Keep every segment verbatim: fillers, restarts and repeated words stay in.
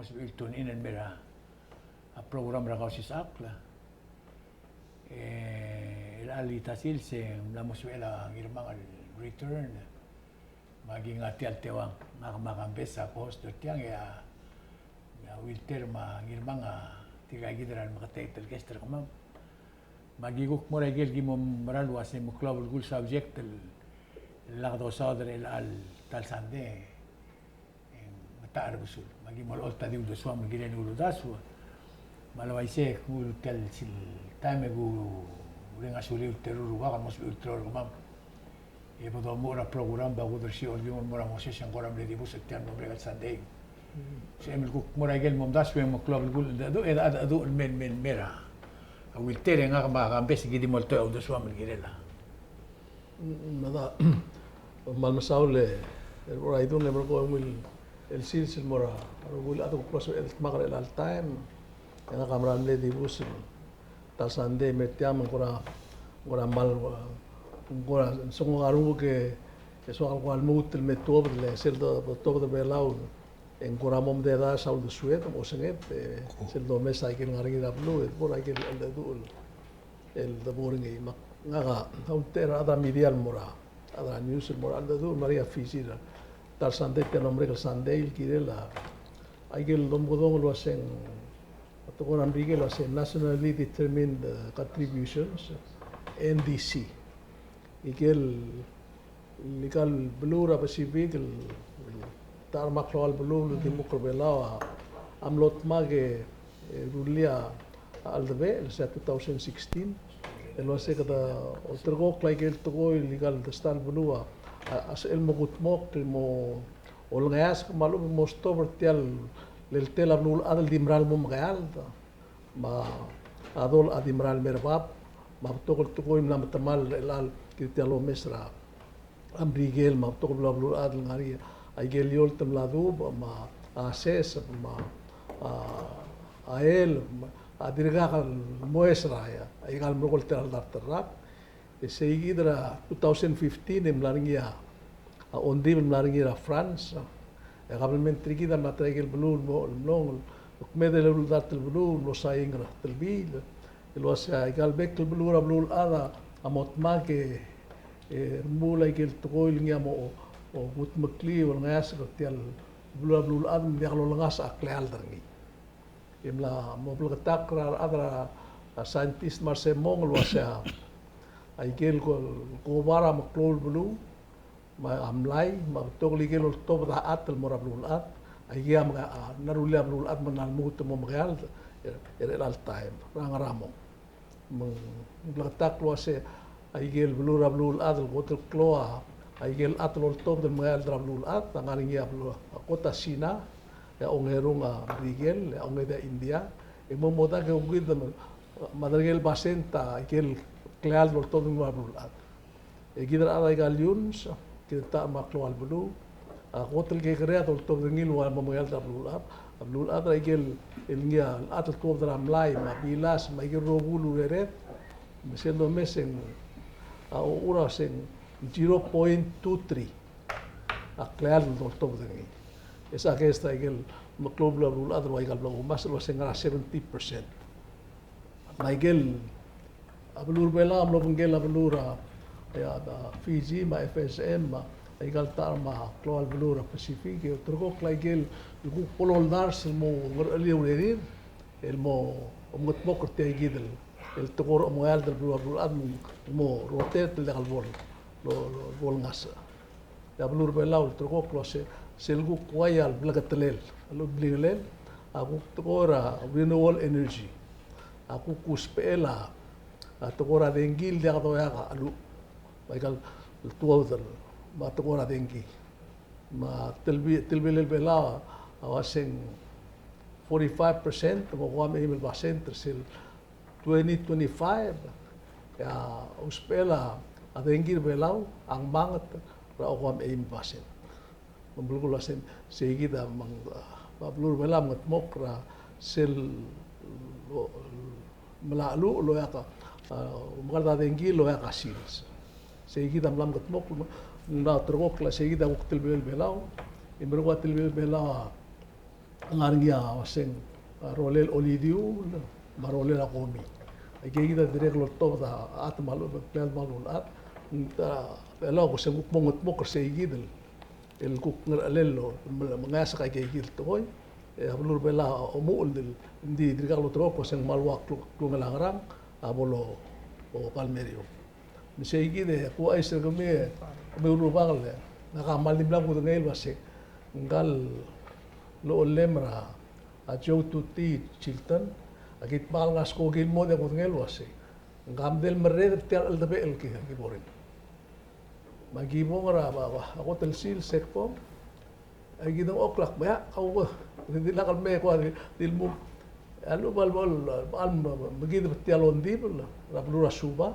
Sebechel el tune in el mei er a, a program er a Kausisechakl. E, el chelecha el sils e ng mla mo sebechel a Ngirmang el return. Me aki nguu tia el teuang, ngak me a Kambes a co-host er tiang, e a, a Wilter me a Ngirmang a tirka kid er a remeketeketek el guest er kemam. Me aki kuk mo er a ikel ki mo mera el uase meklou a belkul el subject el, el lak dosaod er chelecha el ta el sande. E ng metacherbesul. Me aki mo olecholt a di uldesuam el kirel el uldasu. Me a le uaisei e kuk tia el sils taem e kureng a suliu el teru el rubak el mo sebechel el ulterekokl er kemam. E bo domuchel er a program, bo kudersii a olkiung el mo er a Moses e ng kora mle dibus er tia el mo merek el sandei. Sebechem el kuk mo er a ikel momdasu e ng meklou a belkul el cheldecheduch, e cheldecheduch el mei, mei, mei er a Wilter e ngak me a Kambes e ki di mo oltoir a uldesuam el kirel a. Mm, me a, me kmal mesaul e, er a Idung e merekong el, el sils el mo er a rokui el chad el kuk mlo sebechel el dmak er chelecha el taem. E ngak a mera el mle dibus el ta el sandei el mei er tiang me ng kora, ng kora kmal, ng kora, ng soak a renguk e, e soak el kuk lmuut el me tuobed le sel do, do tuobed er a Belau. E ng kora mo mededaes a uldesued, mo osenged, e sel domes a ikel ngar er ngii er a beluu, e bo er a ikel cheldecheduch el el debo er ngii. Me ngak a ulterekokl er a rechad er a media el mo er a, rechad er a news el mo er a cheldecheduch el mla er ngii a Fiji er a ta el sandei, tia el mo merek el sandei el kirel a, a ikel domekedong el uaseng, a tekoi er a Merikel el uaseng Nationally Determined, eh, Contributions, N D C. Ikel el ikal beluu er a Pacific el, el ta er a meklou el beluu el di mo er a Belau a, a mlo dmak e, e rullii a cheldebechel el se er a two thousand sixteen. El uase kede olterekokl a ikel tekoi el ikal ta el beluu a, a, a sebechel el mo kudmokl el mo olengeasek me a lechub e mo stop er tia el leltel a beluulechad el di mera el mo mekeald. Me a dolech a di mera el mei er bab, me a betok el tekoi el mla metemall er chelecha el kired tia el omes er a Merikel, me a betok el bla beluulechad el ngar er ngii a ikel eolt el mla dubech, me a seseb, me a, a eleb, me a dirkak el moes er a, a ikal merekong el tela el dart el rak. E sei kid er a two thousand fifteen e mla er ngii a, a ongdibel el mla er ngii er a France. E a kabelment er kid a mla ta er a ikel beluu el mlo, el mlo, el kmeed el dart el beluu el mlo saing er a telbiil el uase a ikal bek el beluu er a beluulechad a mo dmak e, e remuul a ikel tekoi el ngii a mo, o, kudmeklii, olengeasek er tia el beluu er a beluulechad me ng diak lolengasech a kleald er ngii. E mla mo bleketakl er a rechad er a, a scientist me a resemong el uase a, a ikel ko, kobo er a meklou el beluu, me a mlai, me a betok el ikel oltobed a chad el mo er a beluulechad, a ikei a mla, a, mla rullii a beluulechad me ng mla lmuut el mo mekeald, er, er chelecha el taem, er a ngar er a mong. Me ng bleketakl el uase a ikel beluu er a beluulechad el kot el klou a ikel chad el oltobed el mekeald er a beluulechad a ngar er ngii a beluu, a kot a Sina, e a ongerung a Merikel, e a ongedei a India, e mo modak e kid me a derengel basent a ikel kleald el oltobed el mo er a beluulechad. E kid er a chad a ikal iungs, kid a ta er a meklou el beluu, a kot el kekerei a doltobed er ngii el ua mo mekeald er a beluulechad. A beluulechad er a ikel, el ngii a chad el tuobed er a mlai, me a bilas, me a ikel rokui el urered, me sel domes e ng, a, ochur a se ng zero point two three a kleald el doltobed er ngii. E se a kest a ikel meklou el beluu er a beluulechad el ua ikal bla kumes el ua se ng ngar er a seventy percent. Me a ikel, a beluu er a Belau a mlo obengkel a beluu er a, e, a, a Fiji, me a F S M, me a ikal ta er a meklou el beluu er a Pacific, e ulterekokl a ikel kuk bo loldars el mo ngerechelii a urerir, el mo omengedmokl er tia kid el, el tekoi er a omengeald el beluu er a beluulechad, me ng mo rotate el diak el bo, lo, lo, bo lengasech. E a beluu er a Belau el ulterekokl el uase, sel kuk uai a bleketelel, a bleketelel, a kuk tekoi er a renewable energy. A kuk ousbechel a, a tekoi er a dengki el diak doiak a cheluch. Me a ikal tuobed el, me a tekoi er a dengki. Me a telbi-, telbilel Belau a, a uaseng forty-five percent, me a kuk a eim el basent er sel twenty twenty-five, e a ousbechel a dengki er a Belau a ngmanget er a kuk a eim el basent. Me ng belkul a sei, sei kid a meng, a, a beluu er a Belau a mengedmokl er a sel, o, mla cheluch el oeak a, a, omekeald a dengki el oeak a sils. Sei kid a mla mengedmokl, me ng mla ulterekokl a sei kid a kuk telbilel Belau, e merekong a telbilel Belau a, ngar er ngii a uaseng, a rolel olidiuul me a rolel a komi. Aike kid a dirrek el oltobed a chad me a lechub e ng klel me a lechub e ng chad. Ng ta, el a uaseng kuk mo ngetmokl er sei kid el, el kuk ngerechelel el mengasech aike kid el tekoi. E a beluu er a Belau a omuchel el di, di dirkak loterokl el uaseng me a lua klung, klungel a ngerang a bo lo, o, kal meriou. Me sei kid e kuk ouchais er kemiu, kemiu el rubak el, ngak a kmal di mla kudengei el uasei, ngkal lolemolem er a Joe Tuti Chilton, a kid kmal ngar er a skoki el mo di kudengei el uasei, ngka a mle merreder er tia el cheldebechel el ki, ki bo er ngii. Me aki bong er a, a, a, a kot el sils e kbong, aki dengchokl a kmo, ia, kau, di lak el mei e kua di, di lmuk. A lechub a lebo el, a lebo el me, me, mekideb er tia el ongdibel er a beluu er a Suva.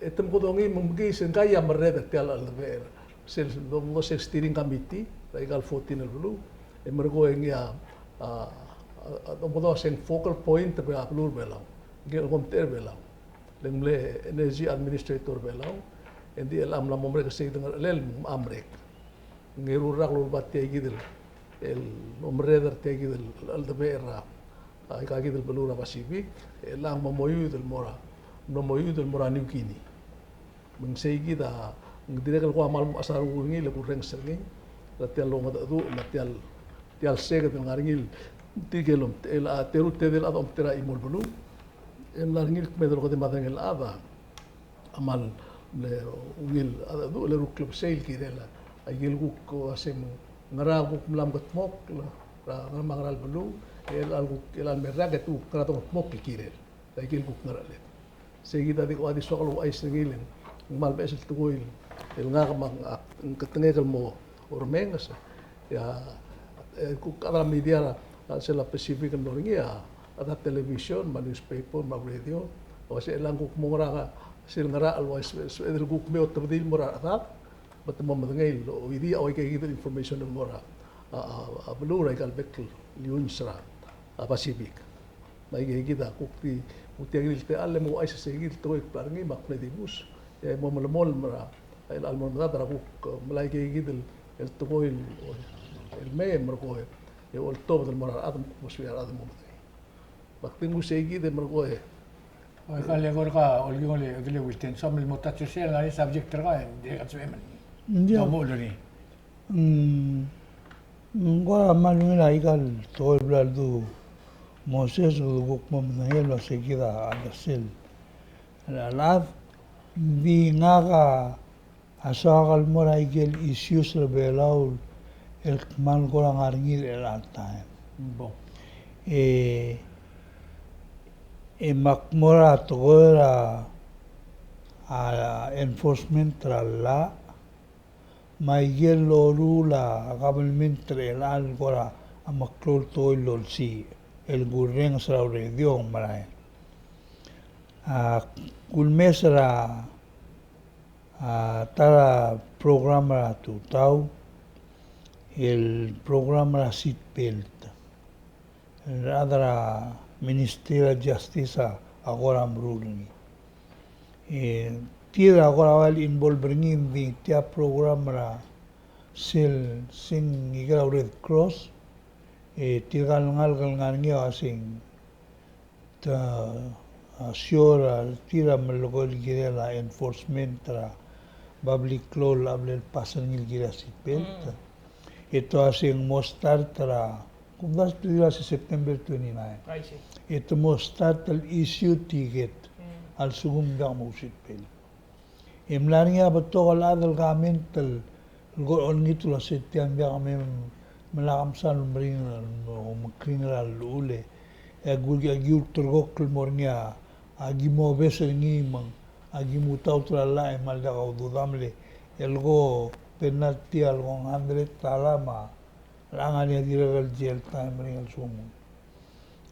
E te mkedongii me mekiis e ngka a merreder er tia el cheldebechel. Sel, do, do sel steering committee er aika el fourteen el beluu. E merekong e ngii a, a, a, a, do, do sel focal point er a beluu er a Belau. Ngii el komtechei er a Belau. Le ng mle energy administrator er a Belau, e ng di chelecha ng mla mo merek er sei kid el ngerechelel me a merek. Ng eru el rak el olba tia kid el, el omerreder er tia kid el cheldebechel er a, a, aika kid el beluu er a Pacific, e chelecha ng mo moiuid el mo er a, mo moiuid el mo er a New Guinea. Me ng sei kid a, ng dirrek el kuk kmal mechas a rokui er ngii, le kurrenges er ngii er tia el ongedecheduch, me tia el, tia el seked el ngar er ngii, tirke el om, el, a, teru el tedei el chad a omtechei er a chimo el beluu. E ng mla er ngii el kmeed el okedei me a tang el chad a, a kmal mle ungil a chedecheduch el eru el klebesei el kirel a, aike el kuk uasei me ng ngera kuk mla mekedmokl er a, er a, ngera me a ngera el beluu, e chelecha el kuk, chelecha el me rak e te kuk ngera dongetmokl el kirel. Aike el kuk ngerechelel. Sei kid a di, a di soak el ouchais er ngii el ng kmal beches el tekoi el ngak me a, a, ng ketengek el mo orrenges. Ia, e, kuk a rechad er a media er a, a, sel Pacific el mo er ngii a, a rechad er a television, me a newspaper, me a radio. Uasei chelechang kuk mo ngerang a, sel ngerachel el uaisei, sebeched el kuk mei otebedii el mo er a rechad, me te mo medengei el, oidii a ua ika kid el information el mo er a, a, a, a beluu er aika el bek el iungs er a, a, Pacific. Me aike kid a kuk di, kuk tia kid el techall e mo ouchais er sei kid el tekoi el kbla er ngii me ak mle dibus. E mo melemolem er a, el, el mo er a medad er a kuk, e, melai aike kid el, el tekoi el, el mei e merekong e oltobed el mo er a rechad me kuk mo sebechir a rechad el mo medengei. Me ak di nguu sei kid e merekong e. Oi, ka le kora ka, olkingel e, kede Wilton, soam el mo touch er sel ngar er ngii a subject er kau, e, dirrek el sebechem el. Ng diak. Mo er ngii. Mm, ng kora kmal ungil aika el tekoi el bla ledu Moses, kede kuk mo medengei el uasei kid a, a sel, el chad, ng di ngak a soak el mo er aike el issues er a Belau el kmal kora ngar er ngii er chelecha el taem. Bo. E, e me ak mo er a tekoi er a, a, enforcement er a llach, me aike el loruul a government er chelecha el kora meklou el tekoi el olsiich el kurrenges er a radio el merael. A, kulmes er a, a, ta er a program er a tutau, el program er a seat belt. El rechad er a Ministry er a Justice a, a kora meruul er ngii. E, tir a kora ua el involve er ngii, ng di tia program er a sel, se ng ikel Red Cross, e, tirka el ngalek el ngar er ngii a uaseng te, a, sure, a, tir a melekoi el kirel a enforcement er a public law el bla lepass er ngii el kirel a seat belt. Mm. E te uaseng mo start er a, kumdasu el kirel a se September twenty-nine. I see. E te mo start el issue ticket, mm, a lsekum ng diak mo seat belt. E mla er ngii a betok el chad el comment el, el kora olengit el uasei tia ng diak me, me lak msa el meringel, me, meringel a llechul e. E aki, aki ulterekokl el mo er ngii a, aki mo obes er ngii me ng, aki mo utaut er a llach e kmal diak a ududamel e. El ko penalty a le ko ng hundred dollar me a, le ng ngar er ngii a dirrek el jail time er ngii el sum.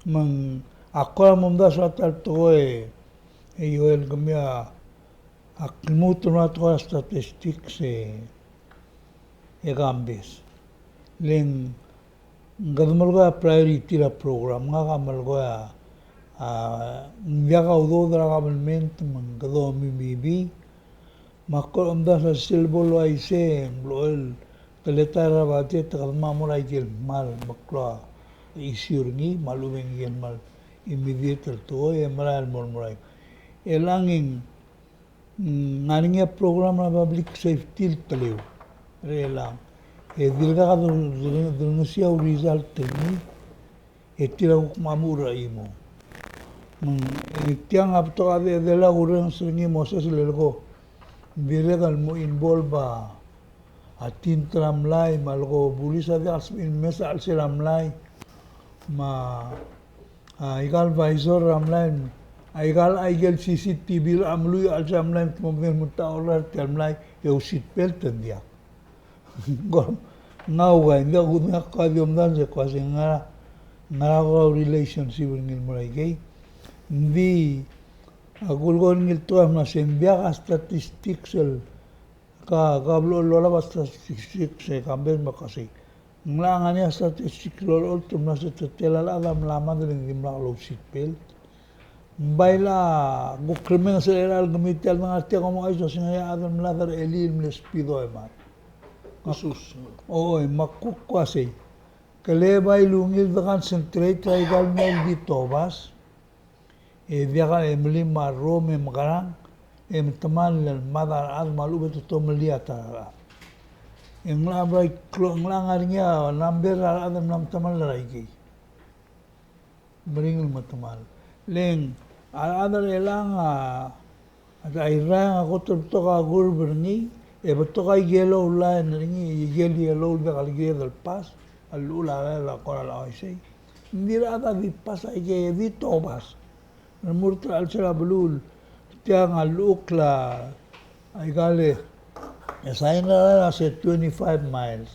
Me ng, ak kora mo omdasu a ta el tekoi e, e Joel, kemiu a, ak lmuut el mo er a tekoi er a statistics e, e kambes. Le ng, kede melekoi a priority er a program, ngak a melekoi a, a, ng diak a udoud er a government me ng kede omimebii, me ak kora omdasu a sel bo el uaisei, e ng blechoel teletael er a budget e kede mo er a ikel kmal meklou a issue er ngii, me a lechub e ng ikel kmal immediate el tekoi e merael el mo er a. E chelechang e ng Mm, ngar er ngii a program er a public safety el teleu er chelechang. E dirkak a dul-, dul-, dulengesii a result er ngii, e tir a kuk mo muchel er a chimo. Mm, e tiang a betok a de-, delak a kurrenges er ngii Moses el leko. Ng dirrek el mo involve a, a tint er a mlai, me a leko bulis a diak el sebechir el mesa a chelsel a mlai. Me a A, ikal visor er a mlai, a, ikal, a, ikel C C T V er a mlai, a chelsel a mlai, te mo medengei el mo ta order er tia el mlai, e ou seat belt e ng diak. Ng ko, ng ua, ng diak, ng diak kuk di omdasu e kuk ua se ngera, ngera ko relationship er ngii el mo er a ikei. Ng di, a, kulekoi er ngii el tekoi a mla se ng diak a statistics el, ka, ka blo-, lolab a statistics e ka mei me ka sei. Ng locha ngar er ngii a statistics el olecholt el mla se te tela el chad a mla mad e ng dimlak lou seat belt. Ng bai locha kuk remenges er chelecha el kemiu el dengar er tiang e kom ouchais el uasei ng ngar er ngii a chad el mlad er a elii el mle speedo e mad. Usus. Oi, me ak kuk ua sei. Ke le bai lungil de concentrate er a ikal mei el di tobas. E diak a melim a rrom e mekerang, e metemall el mad a rechad me a lechub e te tomellii a ta er a rechad. E ng locha bai klo-, ng locha ngar er ngii a number er a rechad el mla metemall er a ikei. Meringel metemall. Le ng, a rechad er chelechang a, a Irrai a kot el betok a curve er ngii, e betok a ikel yellow line er ngii, ikel yellow el diak el kired el pass, a llechul a rael a kora locha uaisei. Ng di rechad a di pass a ikei e di tobas. Remurt er a chelsel a beluu, tiang a llechukl a ikal e, e sign er a rael a se twenty-five miles.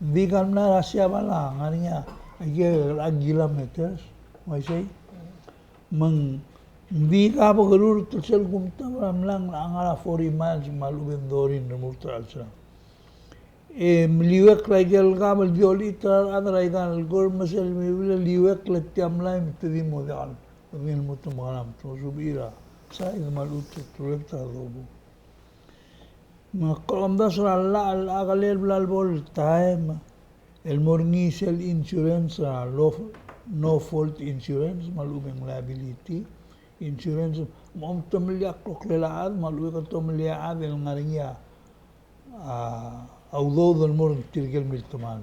Ng di kal mla er a Siabal a ngar er ngii a ikal kilometers, me uaisei. Me ng di ka bekerurt el sel kumtab er a mlai e ng locha ngar er a forty miles me a lechub e ng dorir el remurt er a chelsel a E meliuekl a ikel kab el di olechit er a rechad er a ikal kor me sel meliuekl a tia mlai me te di mo diak el, me ng mo te mekerang, te mo subechir a side me a lechub e te truekl a dobu. Me ak omdasu er a llach el, a kelel bla el bo el taem el mo er ngii sel insurance, a lo-, no fault insurance me a lechub e ng liability insurance, me a omtemellii a kloklel a chad me a lechub e ke tomellii a chad el ngar er ngii a a, a udoud el mo er tirke el miltemall.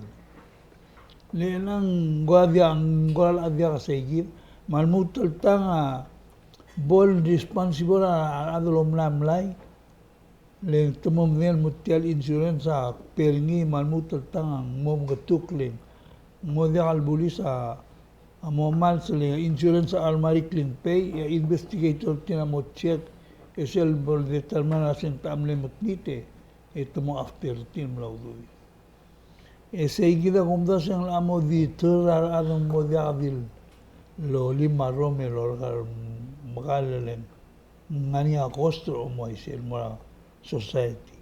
Le ng ko a diak, ng ko a diak a seikid, me a lmuut el tang a bo el responsible a, a rechad el omlai mlai. Le te mo medengei el mo tia el insurance a kbe er ngii, me a lmuut el tang a ng mo meketukl e ng mo diak el bulis a, a mo mals le insurance a automatic el pay, e a investigator er tir a mo check, e sel bo el determine a se ng techa mle mekngit e e te mo after er tir el mla ududir. E seikid a kumdasu e ng locha mo deter a rechad el mo diak di lolim a rrom el orrekar mekall e le ng ngar er ngii a cost er a omuaisei el mo er a society.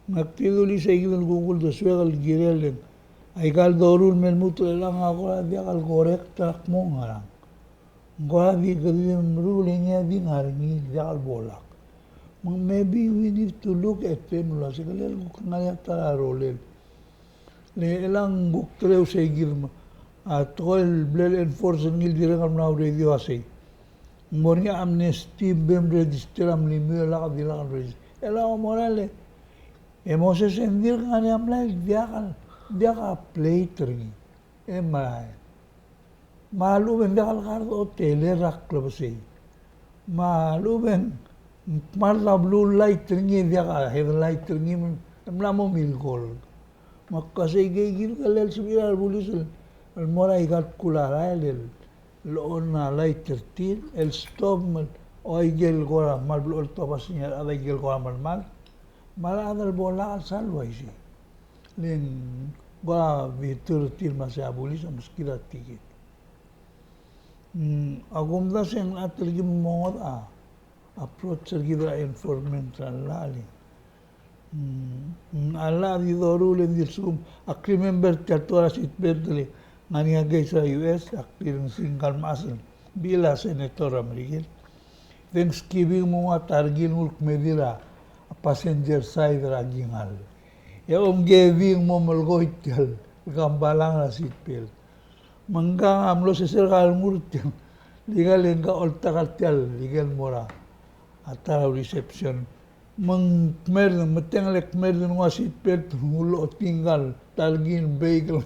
Me ak di dulii seikid el kuk uldesuek el kirel e ng aika el doruul el me lmuut er chelechang a kora diak el correct er a kmo ngerang. Ng kora di kede di meruul e ngii a di ngar er ngii el diak el bo lak. Me ng maybe we need to look at them el uase kelel kuk ngar er ngii a ta er a rolel. Le chelechang kuk teleu seikid me a tekoi el bla le enforce er ngii el dirrek el mla oureor a sei. Ng mo er ngii a amnesty, bem register a mlimiu e lak di lak el register. E le omorael e Moses e ng dirk ngar er ngii a mlai el diak el, diak a plate er ngii. E merael. Me a lechub e ng diak el kar dotel er a klebesei. Me a lechub e ng kmal a blue light er ngii, diak a headlight er ngii, me ng mla mo milkolk. Me ak uaisei, ikei kid a kelel sebechir a rebulis el mo er aika el tkul a rael el, el on a light er tir, el stop me, o aike el kora kmal blechoel tobas er ngii a rechad, aike el kora melemalt. Me a rechad el bo lak el sal uaisei. Le ng kora bitur er tir me a sei a bulis a meskid a ticket. Mm, a kumdasu e ng locha telkib el mo ngodech a approach er kid er a enforcement er a llach. Mm, mm, a llach a di doruul e ng di lsekum, ak remember tia el tekoi er a seat belt el ngar er ngii a case er a U S, ak di ngesii ngka el mechas el bechil a senator er a Merikel. Thanksgiving me ng ua ta er kid el nguu el kmedir a passenger side er a kingall. E omke di ng mo melekoi tial, ka mbalang a seat belt. Me ngka a mlo sesei er a ngur tial, di ka le ngka oltak er tial, di ka el mo er a ta er a reception. Me ng kmerd, me te ng le kmerd el nguu a seat belt, ng ulochotii ngka el ta el kid el bag el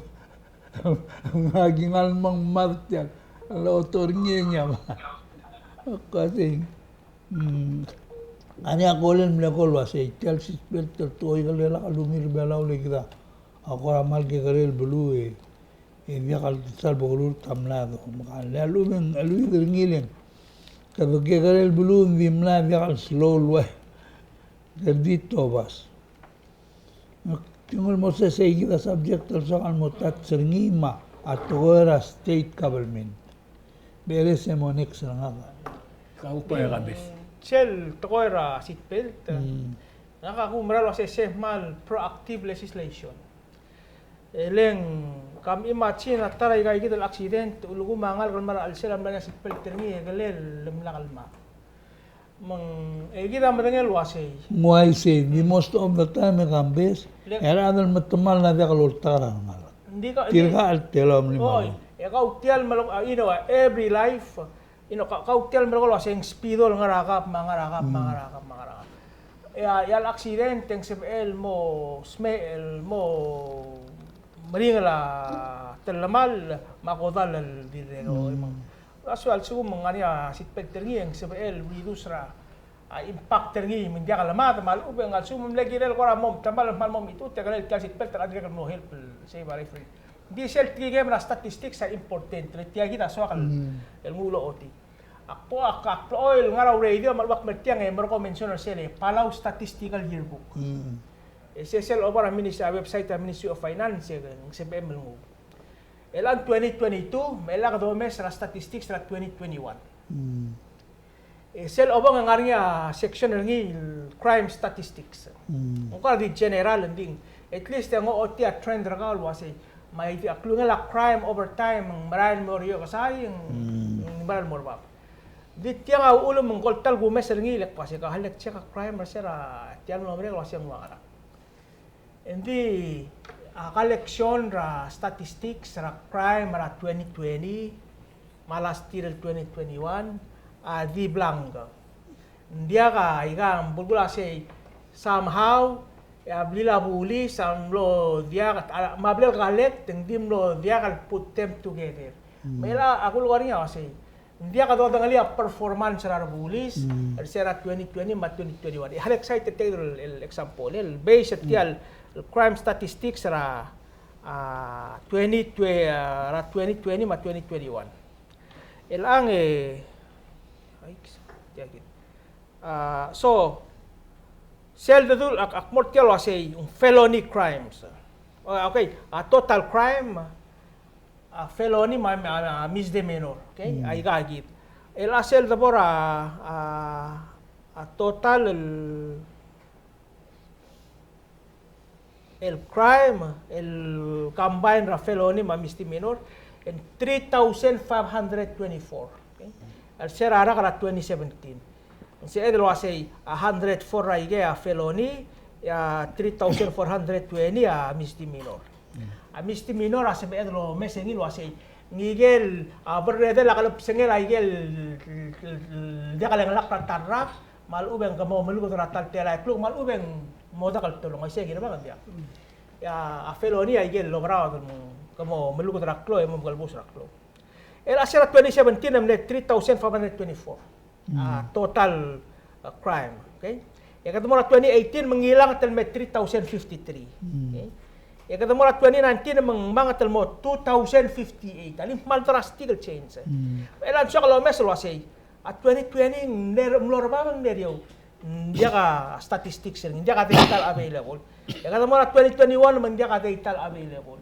ngak a kingal meng mad tial, lochoto er ngii e ng ngii a ba. Ko sei. Mm. Ngar er ngii a kolel el mle ko el uasei, tial seat belt el tekoi el lak el ungil er a Belau le kid a kora mal kekerei el beluu e e diak el sal bo kururt a mlad. Me ka le a lechub e ng, a lechub e ng, kede kekerei el beluu e ng di mlad, diak el slow el ua e kede di tobas. Ng di mo sesei kid a subject el soak el mo touch er ngii me a tekoi er a state government. Beches e mo next er ngak. Kau pa e kabes. Sel tekoi er a seat belt. Mm. Ngak a kumerang el uasei se kmal proactive legislation. E le ng, kom imagine a ta er aika kid el accident, ulekum a ngalek el mera el sel a mla er ngii a seat belt er ngii e kelel el mla el mad. Me ng, e kid a medengei el uasei. Ng uaisei, di most of the time e kambes, e a rechad el metemall a diak loltak er a rengalek. Ng di ka, tirka el tela mli. Oi, e kau tial melo, ah, you know, every life, you know, ka, kau tial melo el uasei ng speedo el ngar er a kab, me a ngar er a kab, me a ngar er a kab, me a ngar er a kab. E a, e a le accident e ng sebechel el mo smecher el mo meringel a telemall me a kodall el dirrek. Mm. That's why a lsekum ng ngar er ngii a seat belt er ngii e ng sebechel el reduce er a, a impact er ngii me ng diak lemad, me a lechub e ng a lsekum ng mle kirel kora mo metemall me a mo mechitechut e kelel tial seat belt a dirrek el mo help el save a life. Ng di sel tekikem er a statistics a important, le tia kid a soak el, mm, el nguu el ochotii. Ak bo, ak, ak blechoel ngar er a radio me a lechub ak mer tiang e merekong mention er sel Palau Statistical Yearbook. Mm. E se sel obo er a minis-, a website er a Ministry of Finance e ng sebechem el nguu. E le ng twenty twenty-two, me e le kede omes er a statistics er a twenty twenty-one. Mm. E sel obong e ng ngar er ngii a section er ngii el crime statistics. Mm. Ng kora di general, ng di, at least e ng ochotii a trend er kau el uasei, me a di a klungel a crime over time, ng merael el mo er eou kesai, ng, mm, ng merael el mo er bab. Di tiang a uchul me ng ko el ta el kumes er ngii el kmo uasei, ke hal e check a crime er se er a tial mlo merek el uasei ng ua ngerang. Ng di a collection er a statistics er a crime er a twenty twenty, me a last year el twenty twenty-one, a di blank. Ng diak a, ika, ng belkul a sei somehow, e a blil a bulis a mlo diak, a, me a blil a collect, ng di mlo diak el put them together. Mm. Me a, a kulekoi er ngii a sei, ng diak dodengelii a performance er a rebulis, mm, er se er a twenty twenty me a twenty twenty-one. E hal excited tia el, el example, el base er tia el, el crime statistics er a, a, twenty twenty, a, er a twenty twenty me a twenty twenty-one. El ang e, ai, tia kid. A, so, sel dedu el ak, ak mo er tia el uasei, ng felony crimes. O, okay, a total crime, a felony me a, me a, me a misdemeanor, okay? Mm. Aika kid. El a sel debo er a, a, a total el, el crime, el combine er a felony me a misdemeanor, e ng three thousand five hundred twenty-four, okay? El se er a rak er a twenty seventeen. Ng sebeched el uasei a hundred four er a ikei a felony, e a three thousand four hundred twenty a misdemeanor. A misdemeanor a sebeched el omes er ngii el uasei ng ikel, a, berredel a kelebsengel a ikel, el, el, el, el diak lengelakl er a ta el rak, me a lechub e ng ke mo meluked er a ta el telael el kluk, me a lechub e ng mo dak el telong, isei kid a bang, ng diak. E a felony a ikel oberaod el ke mo meluked er a klou e mo mekelebus er a klou. El a se er a twenty seventeen e mle three thousand five hundred twenty-four. A, mm, total, a, crime, okay? E kede mo er a twenty eighteen me ng ngilanget el me three thousand fifty-three. Mm. Okay? E kede mo er a twenty nineteen me ng manget el mo two thousand fifty-eight. A di kmal drastic el change, e. Mm. El a ng soak el omes el uasei, a twenty twenty ng mle, mlo er bab, ng mle er eou. Ng diak a statistics er ngii, ng diak a data available. E kede mo er a twenty twenty-one me ng diak a data available.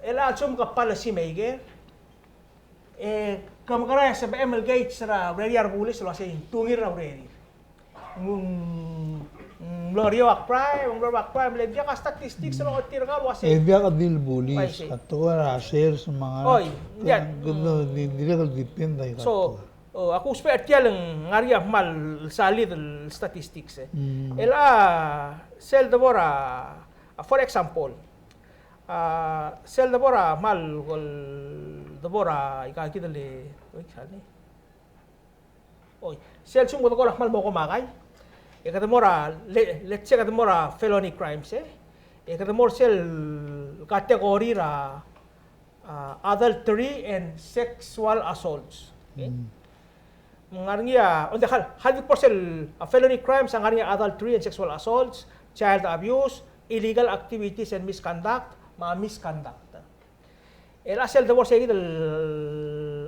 El a lsekum ke policy maker, e ke mekerang e sebechem el gauge er a urerir a rebulis el uasei ng tungil er a urerir. Ng, ng mlo er eou a crime, ng mlo er bab a crime, le ng diak a statistics el ochotii er kau el uasei. E diak di el bulis, a tekoi er a sers me a ngerang. Oi, ng diak. Kede di, dirrek el depend a ika. So, o, a kusbech er tia el ngar er ngii a kmal solid el statistics, e. Mm. El a sel debo er a A, for example, a, sel debo er a mal, kol debo er a ika kid el, oi, sal ni. Oi, sel sum kede kora mal mo komakai. E kede mo er a, le, let's say kede mo er a felony crimes, e. E kede mo er sel category er a, a, adultery and sexual assaults. Okay? Mm. Ng ngar er ngii a, onde hal, hal di por sel, a, felony crimes a ngar er ngii a adultery and sexual assaults, child abuse, illegal activities and misconduct, me a misconduct. E a sel debo er sei kid el,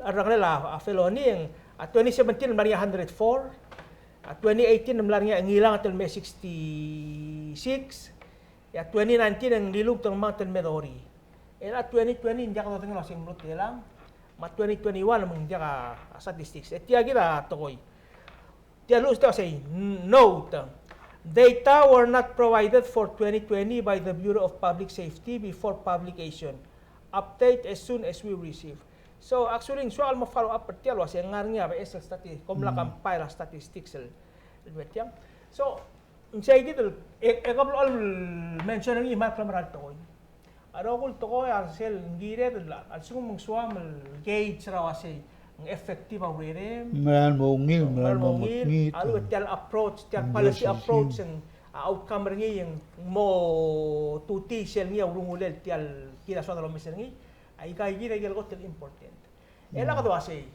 a, cherrengelel a, a, felony, e ng, a, twenty seventeen ng mla er ngii a hundred four, a, twenty eighteen ng mla er ngii a ngilanget el me sixty-six, e a twenty nineteen e ng liluut el mangel el me thirty. E a twenty twenty ng diak dodengei el uasei ng mlo telang, me a twenty twenty-one me ng diak a, a, statistics. E tia kid a tekoi. Tia el uasei, note, data were not provided for twenty twenty by the Bureau of Public Safety before publication. Update as soon as we receive. So, actually, ng soak el mo follow up er tia el uasei ng ngar er ngii a beches el stati-, kom mla, mm, compile a statistics el, el me tiang. So, ng sei kid el, e, e ke blechoel mention er ngii me a klemerang el tekoi. A rokui el tekoi a sel ng kired el, a lsekum ng soam el gauge er a uasei ng effective a urerem. Meral mo ungil, meral mo ungil, a lechub tia el approach, tia el policy approach, e ng, a, outcome er ngii e ng mo tutii sel ngii a urungulel tia el kired a soad el omes er ngii. Aika kid a ikel kot el important. E le kede uasei,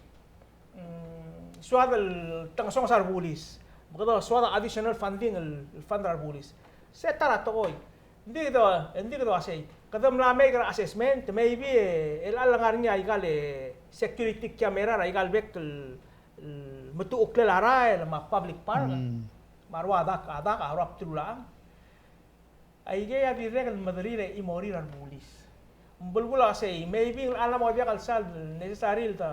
mm, soad el tengesonges a rebulis, me kede soad a additional funding el, el fund er a rebulis. Se ta er a tekoi. Ng di kede, ng di kede uasei, kede mla make er a assessment, maybe, e, el ngar er ngii a ikal, e, security camera er a ikal bek el, el metucheklel a rael me a public park. Mm. Me a rua dak, a dak, a rua bdelul a chang. Aikei a dirrek el mederir e chimorir a rebulis. Ng belkul a sei, maybe ng locha mo diak el sal necessary el de,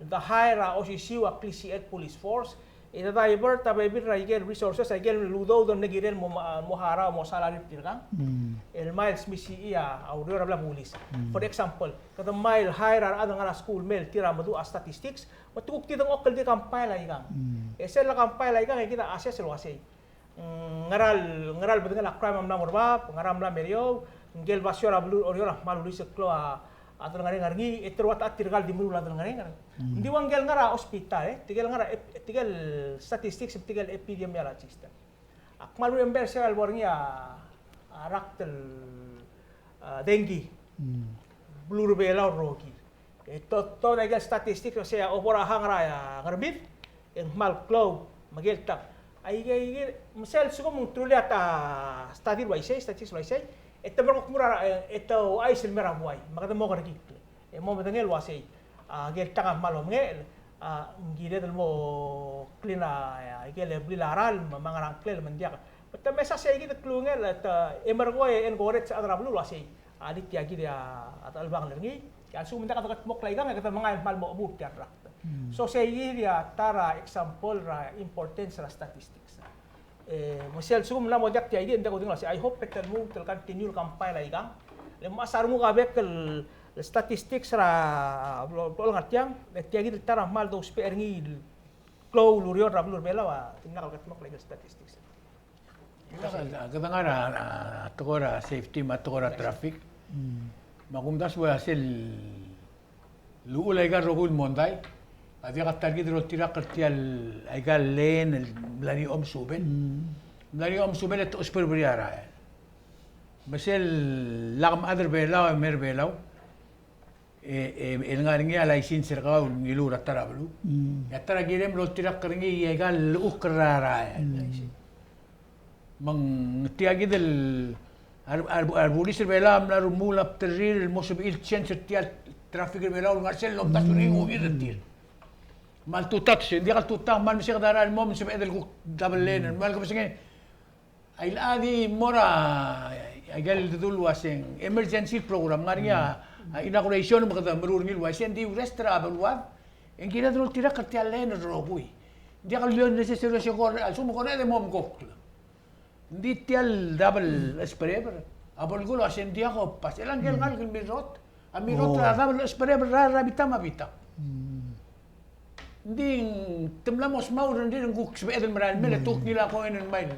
de hire a osisiu a klisichel police force, e de divert a bebil er a ikel resources, a ikel udoud el mle kirel mo, mo harau, mo salary er tirkang. Mm. El mei el smisichii a ureor er a blil a bulis. Mm. For example, kede mei el hire a rechad el ngar er a skuul el mei el tir a meduch a statistics, me te kuk di dengchokl el di compile aikang. Mm. E sel le compile aikang, e kid a assess el uasei. Mm, ngera el, ngera el bedengel a crime a mla mo er bab, ngera a mla mo er eou, ngike el basio er a beluu er a Oreor a kmal uluisekl a, a delngereng er ngii, e te rua ta tirka el di meruul a delngereng. Mm. Ng di ua ngike el ngar er a hospital, e, tirke el ngar er a ep-, tirke el statistics, tirke el epidemiologist. Ak kmal remember sel bo er ngii a, a rakt el, a, dengue. Mm. Beluu er a Belau el rokir. E to, to, aike el statistics, se a obo er a hang er a, a, Ngerbid, e ng kmal klou, me aike el tang. Aike, aike, me sel lsekum ng truly a ta study el uaisei, statistics el uaisei, e te mo kuk mo er a, e, e te ouchais el mei er a buai, me kede mo kerekikl. E mo medengei el uasei, a, aike el tang a kmal omengechel, a, ng kired el mo clean a, a, aike el blil a ralm, me a ngerang klel, me ng diak. Me te mesa sei kid el klungel, e te, e merekong e encourage a rechad er a beluu el uasei, a, di tia kid a, a, chelebangel er ngii. A lsekum ng diak dekedmokl aikang, e kede mengai el kmal mo chebuul tia el rakt. Mm. So sei kid a ta er a example er a importance er a statistics. E, me sel lsekum ng mla mo diak tia kid, ng diak kudengei el uasei, I hope e te lmuut el continue el compile aikang. Le mechas a renguk a bek el statistics er a, blo-, blo-, ngar tiang, e tia kid el ta er a kmal dousbech er ngii el klou el ureor er a beluu er a Belau a dimlak el kedmokl aike el statistics. Kede ngar er a, a, tekoi er a safety me a tekoi er a traffic. Mm. Me a kumdasu e a sel uchul aika el rokui el mondai a diak a ta er kid el oltirakl er tia el, aika el lane el mla er ngii a omesubel. Mm. Mla er ngii a omesubel e te osbereberii a rael. Me sel lak mchad er Belau e mei er Belau, e, e, el ngar er ngii a license er kau el ngiluu er a ta er a beluu. Mm. E a ta er a kirem el oltirakl er ngii e aika el llechukl er a rael. Mm. Me ng tia kid el, a re, a re, a rebulis er Belau a mla remuul a bderrir el mo sebechir el change er tia el traffic er Belau el ngar er sel lomdasu er ngii a ungil er tir. Me a ltutau, se ng diak el tutau, me a le meseked a rael el mo, me ng sebeched el kuk double lane, me a le kebesengei. Aika di mo er a, aika el dedu el uaseng emergency program, ngar er ngii a, a inauguration me kede meruul er ngii el uaisei, ng di rest er a beluad, e ng kired el oltirakl er tia el lane el rokui. Ng diak el necessary se kora, a lsekum kora e de mo omkokl. Ng di tia el double spereber a belkul a uasei ng diak a pass. E le ngike el ngalek el mirrot, a mirrot er a double spereber er a, er a bita me a bita. Ng di te mla mo smau el rengrir e ng kuk sebeched el merael el mei e te kuk ngilai a koin el mei.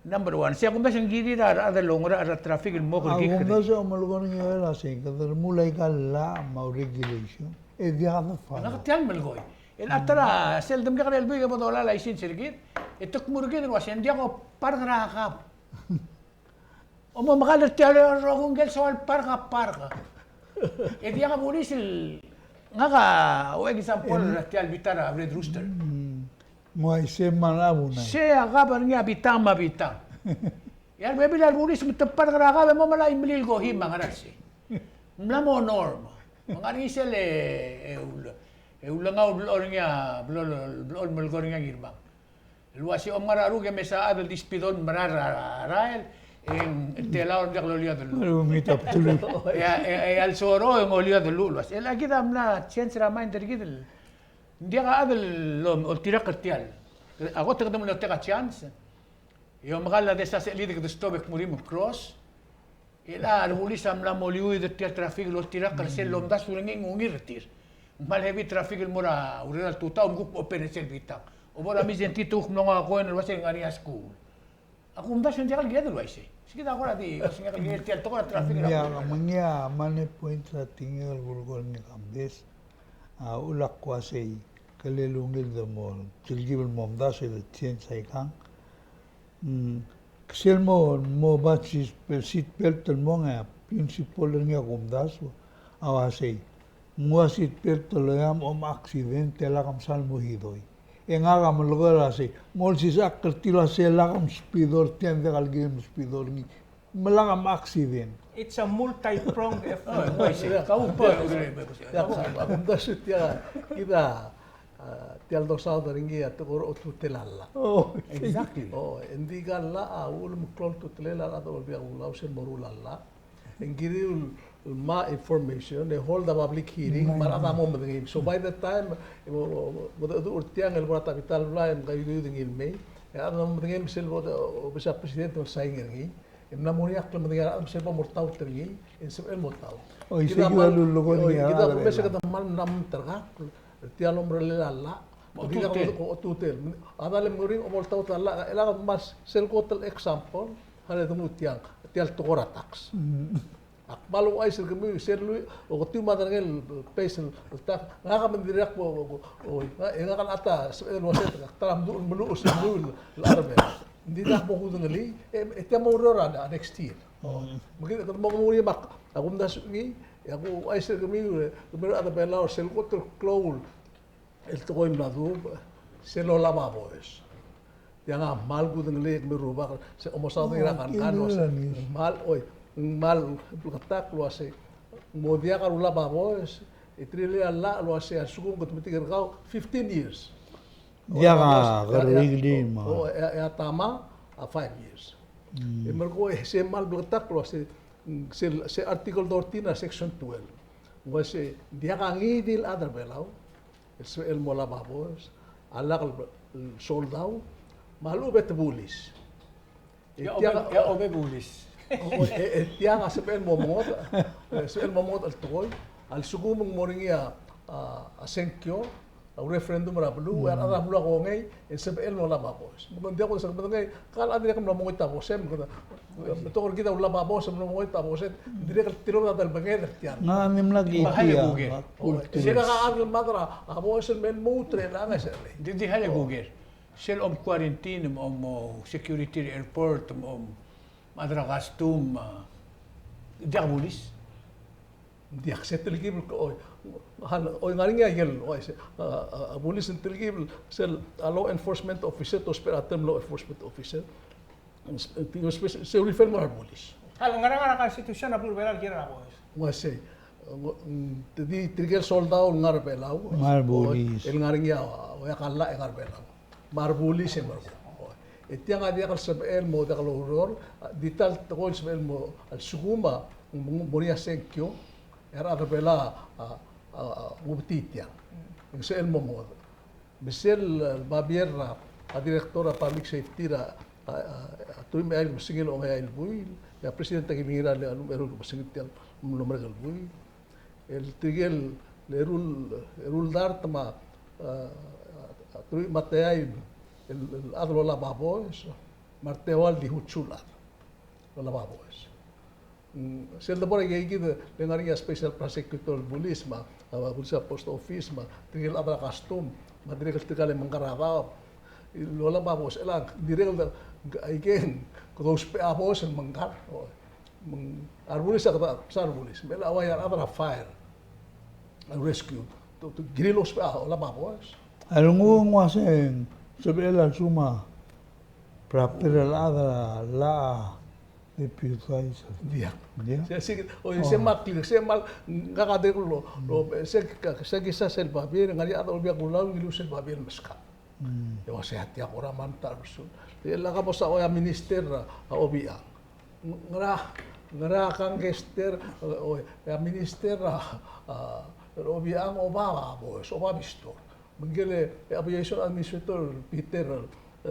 Number one, sei a kumdasu e ng kirir a rechad el oungerachel er a traffic el mo kerekikl. A kumdasu e omelekoi er ngii el uasei, kede remuul aika el law me a regulation, e diak de follow. Ngak tia el melekoi. El a ta er a sel demkekerei el buik e bo dolai a license er kid, e te kmu er kid el uasei ng diak a park er a kab. Omomekall er tia el rokui, ngike el soal park a park. E diak a bulis el, ngak a, ua example er tia el bita er a Red Rooster. Mm. Ng uaisei me a lebo ngai. Sei a kab er ngii a bitang me a bitang. E a rebebil a rebulis me te park er a kab e mo melai a imlil ko him a ngar er sei. Ng mla mo norm. Me ng ngar er ngii sel e, e ul-, e ulengau el blechoel er ngii a, blechoel, blechoel el melekoi er ngii a Ngirmang. El uasei, om ngar er a ruk e mesa chad el di speed el merael er a, er a rael, e ng telau el diak loliod el lluch. Meet up to lluch. E a, e a, e a lsoal e ng oliod el lluch el uasei. El a kid a mla change er a mind er kid el Ng diak a chad el oltirakl er tial. A kot e kede mlo take a chance. E omekall a desa se chelid e kede stop e kmu er ngii me ng cross. E a rebulis a mla mo liuid er tial traffic el oltirakl er sel lomdasu er ngii e ng ungil er tir. Ng kmal heavy traffic el mo er a urerel a tutau me kuk open er sel bitang. Obo er a mis e ng di te kuk mlo nguu a koen el uasei ng ngar er ngii a skuul. A kumdasu e ng diak el kired el uaisei. Sei kid a kora di, uasei ng diak el kired tial tekoi er a traffic er a. Ng diak, me ngii a mle point er a tekingek el kulekoi er ngii a Kambes. A, ulak uasei, kele ungil de mo, telkib el momdasu e de change aikang. Mm, sel mo, mo bat seat belt el mong e a principle er ngii a kumdasu a uasei. Ng ua seat belt el loia me a accident e lak msal mo hidoi. E ngak a melekoi el uasei, ng olsisechakl er tir el uasei lak mspeed er tia, ng diak el kirem el speed er ngii. Me lak mcaccident. It's a multi-pronged effort. Oh, I see. Kau pa, ia, a kumdasu tia, kid a, a, tia el dosaod er ngii a tekoi er a otutel a llach. Oh, exactly. Oh, e ng di aika el llach a uchul me ng klou a ultutelel a rechad er a Olbiil er a Kelulau sel mo ruul a llach. E ng kirir el ngmai a information, e hold a public hearing, me a rechad a mo medengei. So by the time, e mo, mo, mo, mo, mo er tiang el bo er a tabita el blai, e mkaiuid ngii el mei. E a rechad a mo medengei me sel bo, o, o, obis a president me sign er ngii. E mla mo er ngii a klemedengei a rechad me sel bo moltaut er ngii, e ng sebechel el moltaut. Oi, kid a sei kmal, kid a lulekoi, oi, ngii a kid a rechad er a kumes e kede kmal mla mo terkakl er tia el omerellel a llach. Otutel. Otutel. A chad a le mo er ngii a omoltaut a llach, e le kede kmal sel kot el example, a le de nguu tiang, tia el tekoi er a tax. Mm. Ak kmal ouchais er kemiu, sel lluich, oketiu me a derengel el base el tax, ngak a me ng dirrek bo, bo, bo, oi, e ngak a ta, sebechel el uasei, ak ta er a mdu-, meluches el lluich el arbel. Ng di dak bo kudengelii, e, e tia mo oureor er a next year. Mm. Me kid, kede mo ngar er ngii me ak, a kumdasu er ngii, e ak ouchais er kemiu, e, kemiu a rechad er a Belau, sel kot el klou el tekoi el mla dubech, sel olab a boes. Tiang a kmal kudengelii e kemiu el rubak, se omesaod er ngii er a kankan el uasei. Kmal, oi, kmal bleketakl el uasei. Mo diak a rulab a boes, e tirke el llach el uasei a lsekum kede metik er kau, fifteen years. Diak a kerrekeriil me a. O, e, e a tama a five years. Mm. E merekong e se kmal bleketakl el uasei, sel, se Article thirteen a Section twelve. Ng uasei, diak a ngii di el chad er a Belau el sebechel el mo olab a boes, a lak el soldau, me a lechub e te bulis. E tiang a, e, e tiang a sebechel el mo mengodech, e sebechel el mo mengodech el tekoi, a lsekum ng mo er ngii a, a, a sengkio, a referendum er a beluu, e a rechad er a beluu a kongei, e ng sebechel el mo olab a boes. Me ng diak kuk se medengei, Ka el chad a dirrek el mlo mengoit a bosem, me kede, me te kora kid a ulab a bosem, mlo mengoit a bosem, dirrek el tilobed a delebenged er tiang. Ng mla kitia, me a kultur. Sel kaka a chad el mad er a bosem el mei el mo ultutelel a ngeso. Di, di hale kuker. Sel om quarantine, om, om security er a airport, om, om mad er a custom, a, diak bulis. Ng diak, se telkib el, oi, hal, oi, ngar er ngii a ikel, oi, se, a, a, a bulis ng telkib el, sel, a law enforcement officer, te ousbech er a term law enforcement officer. Ng, ng, se, se refer el mo er a bulis. Hal, ngar er a, ngar er a Constitution er a beluu er a Belau el kirel a boes. Ng uaisei, ng, ng, te di, tirke el soldau el ngar er a Belau. Ngar er a bulis. El ngar er ngii a, oi, a kallach e ngar er a Belau. Me a rebulis e merekong. E tiang a diak el sebechel el mo diak loureor, a, di ta el tekoi el sebechel el mo, a lsekum a, ng mo er ngii a sengkio, e a rechad er a Belau a, a, a, a, ngubetii tiang. Ng sebechel el mo ngodech. Me sel, a, babier er a, a director er a public safety er a, a, a, a teruich me a eai el kebesengil a ongeai el buil, e a president a kilengei er a lluich me a eru el kebesengil tiang el mlo merek el buil. El tirke el eru el, eru el dart me a, a, a, teruich me a teai el, el chad el olab a boes. Me a reteua el di hutsol a chad el olab a boes. Mm, sel debo er a ikakid el ngar er ngii a special prosecutor el bulis me a, a, bulis er a post office me a tirke el chad er a custom me a dirrek el tirka el mengkar er a daob el olab a boes, e le ng dirrek el de, aike ng kede ousbech a boes el mengkar. O, me ng, a rebulis a kede, a rebulis, me a ua a rechad er a fire, a rescue, te, te kirir el ousbech a olab a boes. A lenguu ng ua se ng sebechel a lsekum a proper el chad er a llach a deputize. Diak. Diak? Se, se, o, se mal clear, se mal, ngak a dirrek el lo, lo, se, se kisa sel babier, ngar er ngii a chad er a Olbiil er a Kelulau el ngiluu sel babier el meskak. Mm. E ua se a tia kora manta el usul. E lak a bo se a ua a minister er a Obichang. Ngera, ngera kangkester, e, o, e a minister er a, a, er a Obichang a oba a boes, oba a bistor. Me ngike el, e, aviation administrator Peter, e,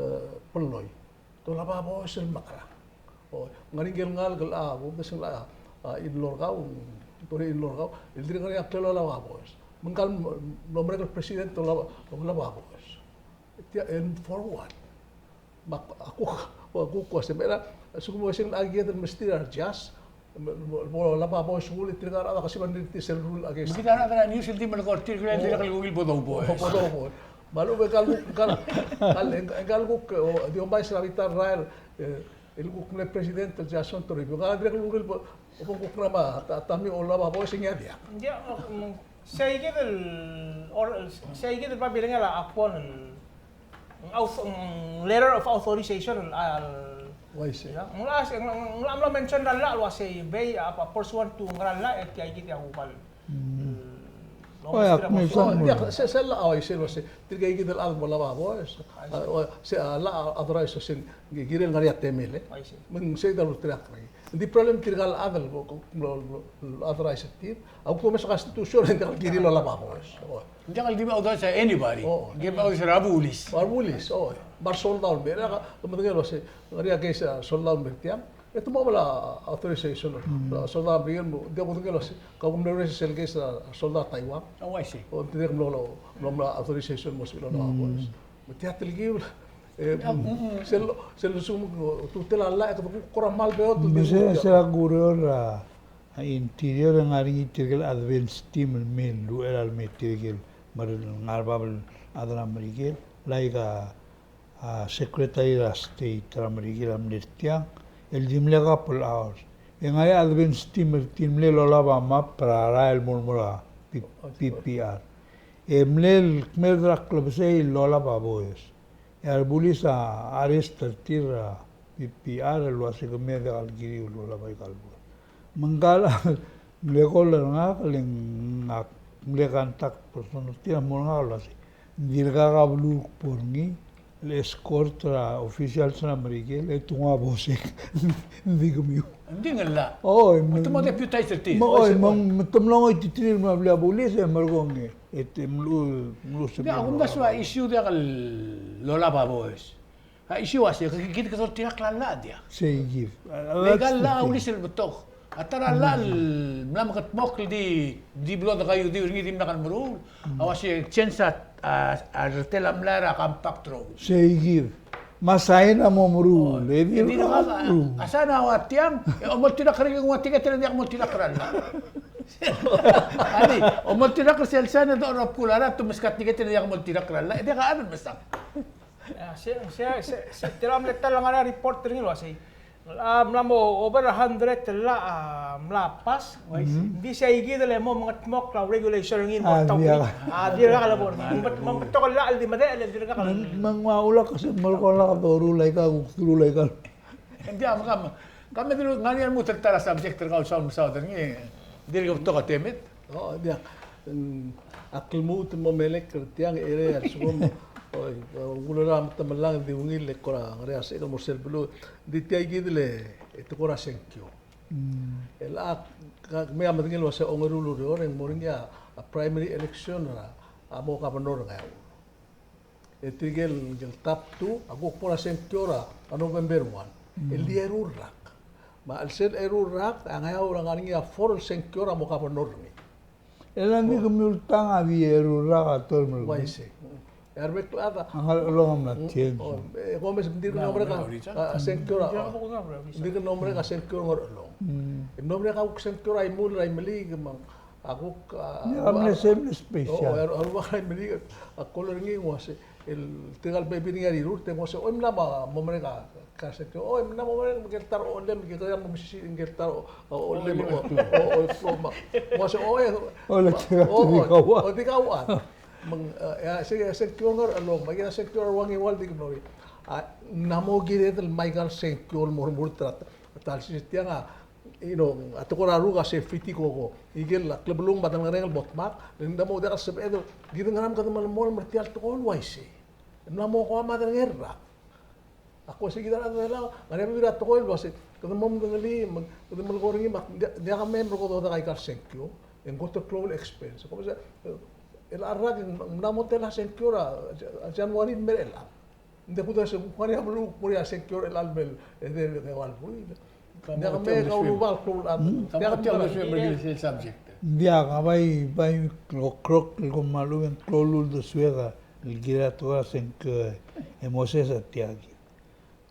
Polloi. Te olab a boes el mekerang. O, ngar er ngii el ngalek el, a, bo mesa el, a, a, Inlorkau, Tony Inlorkau, el dirrek ngar er ngii a klou el olab a boes. Me ngka el mlo merek el president el olab, olab a boes. Tia el forward. Me a kuk, a kuk ua se mera, a lsekum e ng kired el mesterir a rejudge, bo lolab a boes el rule, tirka el rechad a kesib a ngiltii sel rule against. Me kid a rechad er a news el di melekoi er tir el dirrek el kuk bo douboes. Bo douboes. Me a lechub e ng kuk, ng kuk, ng kuk, o, di omes er a bita el rael, e, el kuk mle president el Jason Toribiong. Ng dirrek el rule bo, bo kuk ngera me a ta, ta me olab a boes e ng diak. Ng diak, o, mm, sei kid el, or, sei kid el babilengel a kbo el ng auth-, ng letter of authorization el, el, uaisei. Ya, ng locha, ng, ng locha mlo mention er a llach el uasei, bai, a, a, pursuant to ngera el llach, e tia kid a kuk el, mm, lo, oh, ya, mesterir a, me boes. Oh, ya, se, se llach, uaisei, el uasei, tirka kid el chad el mo olab a boes. Uaisei. A, o, se, a, llach a authorize el uasei, ng kirel ngar er ngii a temel, e. Uaisei. Me ng sei a ultirakl er ngii. Ng di problem tirka el chad el, el, el, el authorize er tir. A kuk omes a constitution e ng diak el kirir el olab a boes. Ng diak el di authorize er a anybody. O. Ng di authorize er a bulis. A bulis, o. Me a resoldau el mei, e a, a medengei el uasei, ng ngar er ngii a case er a resoldau el mei er tiang. E te mo oba a authorization. Mm. A resoldau el mei, ng diak kudengei el uasei, kau mle raise sel case er a resoldau er a Taiwan. Oh, I see. O, ng dirrek el mlo, mlo, mlo authorization el mo sebechir el olab a boes. Mm. Me tia telkib, e, mm, mm, sel, sel lsekum, o, ultutelel a llach e kede kuk kora mal beot el di. Me se, se a kureor er a, a, Interior e ng ngar er ngii tirke el advance team el mei el uchei er a lemei tirke el, me a rengar er a bab el chad er a Merikel, like a, a, Secretary er a State er a Merikel a mle er tiang, el di mle couple hours. E ng ngar er ngii a advance team er tir el mle olab a map er a rael el mo, mo er a P-, P P R. E mle el kmeed er a klebesei el olab a boes. E a rebulis a arrest er tir er a P P R el uasei ke mei e diak el kiriu el olab aika el boes. Me ngka el mle call er ngak, le ngak mle contact person er tir a mo er ngak el uasei, ng dirkak a beluu el kbo er ngii el escort er a officials er a Merikel e te nguu a bosek. Ng di kemiu. Ng di ngellach. O, e me te mo deputize er tir. Me, o, e me te mlo ngoititerir el mla blil a bulis e merekong e. E te mluchel, mluchel. Ng di a kumdasu a issue diak el olab a boes. A issue a se, kid kede oltirakl a llach diak. Sei kid. Me aika el llach a ulis el betok. A ta er a llach el mla mekedmokl el di, di blo dekaiudiu er ngii e dimlak el meruul. A uasei change a, a, a retelemlai er a compact rokui. Sei kid. Me a sain a mo meruul, e di, e di rokui a meruul. A sain a ua tiang, e omoltirakl er ngii, ng ua tiket el diak moltirakl er a llach. Adi, omoltirakl er sel sain e dechor er a bkul a llach, te meskau a tiket el diak moltirakl er a llach, e diak a chad el mesang. A, se, se, se, se, tia el mle ta el ngar er a report er ngii el uasei. A, mla mo over a hundred el llach a mla pass. Ng di sei kid el mo mengedmokl a regulation er ngii el mo tokubets. A, dirkak el bo er ngii. Me ng betok el llach el di medechel el dirkak el. Me ng ua ulak se merekong lak doruul aika kuk doruul aika. Ng di a, me ka me, ka me dilu, ngar er ngii a lmuut el ta er a subject er kau el soal mesaod er ngii, dirk betok a temed. O, diak. Mm, ak lmuut el mo melekoi er tiang, e a lsekum, oi, ng ulera me te melang di ungil e kora ngar er ngii a sebechek el mo er sel beluu. Ng di tia kid el, e te kora sengkio. Mm. El ak, ka, me a medengei el uasei ongeru el ureor e ng mo er ngii a, a primary election er a, a mo governor er a Ngeaur. E tirke el, el top two a kuk bo er a sengkio er a November one. Mm. El di eru el rak. Me a chelsel eru el rak, a Ngeaur a ngar er ngii a four el sengkio er a mo governor er ngii. E le ng di kemiu el tang a di eru el rak a term el. Uaisei. E a rebek el chad a ngar er a Ngerchelong a mla change. E kom mesa, ng dirk mlo merek a sengkio er a, ng dirk mlo merek a sengkio er a Ngerchelong. E mlo merek a kuk sengkio er a Imul er a Imeliik me ng a kuk a, a, a, a rubak er a Imeliik a call er ngii ng uase, el tirka el bebil er ngii a rirurt, e ng uase, oi, mla mo merek a sengkio, oi, mla mo merek, me ke ta er a ochellem, ke kede mo mesisiich, ke ta er a ochellem, o, o, o, o, me ng uase, oi, o, di kauchad. Me ng, e, a, se, sengkio er a Ngerchelong, me a sengkio er a Ngiwal, di kmo, a, ng mla mo kired el mei aika el sengkio el mo remurt er a ta el sils, tiang a, you know, a tekoi er a ruk a se fiti koko. Ikel a klebelung me a delongelel el mo dmak, le ng di mo diak el sebeched, kid a ngera me kede melemolem er tia el tekoi el uaisei. Ng mla mo ko a mad er ngii el rak. Ak uase kid a rechad er a Belau, ngar er ngii a bebil er a tekoi el uase, kede mo medengelii, me kede melekoi er ngii, me ak diak, diak a mei me ko dodak aika el sengkio, e ng kot el klou el expense. Ko mesa, e, el rak, ng mla mo tela sengkio er a, a January el mei er chelechang. Ng di kuk uase kuk ngar er ngii a beluu el kmo er ngii a sengkio er chelecha el mei el edei el ngeua el buil. Ng diak a mei e kau rubak el klou el chad. Ng diak a mei el subject. Ng diak a bai, bai klou el krok el kmo me a lechub e ng klou el uldesued el kirel a tekoi er a sengkio e Moses a tia kid.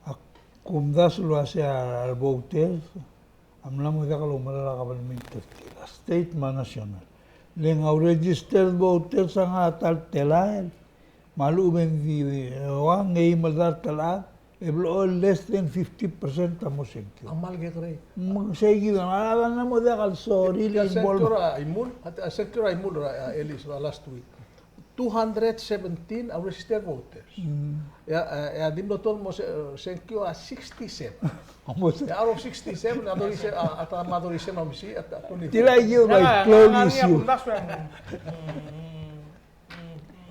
Ak kumdasu el uase a revoters a mla mo diak loumerang a kabelment er tir, a state me a national. Le ng a registered voters a ngar er a ta el telael, me a lechub e ng di ua ng eim el dart el chad, e blechoel less than fifty percent a mo sengkio. A kmal kekerei. Me ng sei kid a rechad a mla mo diak el sorir el involve. Sengkio er a Imul, a sengkio er a Imul er a, a, Elis, er a last week. Two hundred seventeen a registered voters. Mm. E a, e a, e a di mlo tol mo se-, sengkio a sixty-seven. Almost. E a out of sixty-seven, a thirty-seven, a, a ta, a thirty-seven a omesii, a ta, twenty-four. Tia kid a bai klou el issue.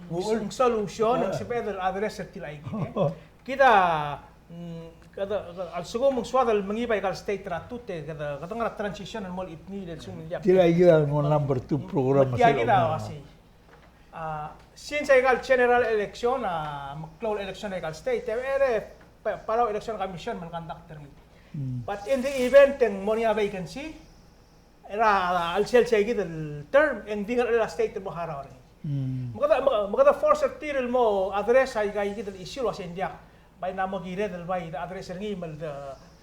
Ng solution, ng sebeched el address er tia kid, e. Kid a, mm, kede, kede, a lsekum ng soad el mengibai aika el state er a tute, kede, kede ngar er a transition el mo el itnii el sekum el diak. Tia kid a mo number two program. Tia kid a, uaisei. A, since aika el general election, a, meklou el election aika el state, e, e, e, Pa-, Palau Election Commission me ng conduct er ngii. Mm. But in the event e ng mo er ngii a vacancy er a, a, a chelsel sei kid el term, e ng di ngar er a state el mo harau er ngii. Mm. Me kede, me, me kede force er tir el mo address aika kid el issue el uase ng diak. Bai ng mo kired el bai address er ngii me le de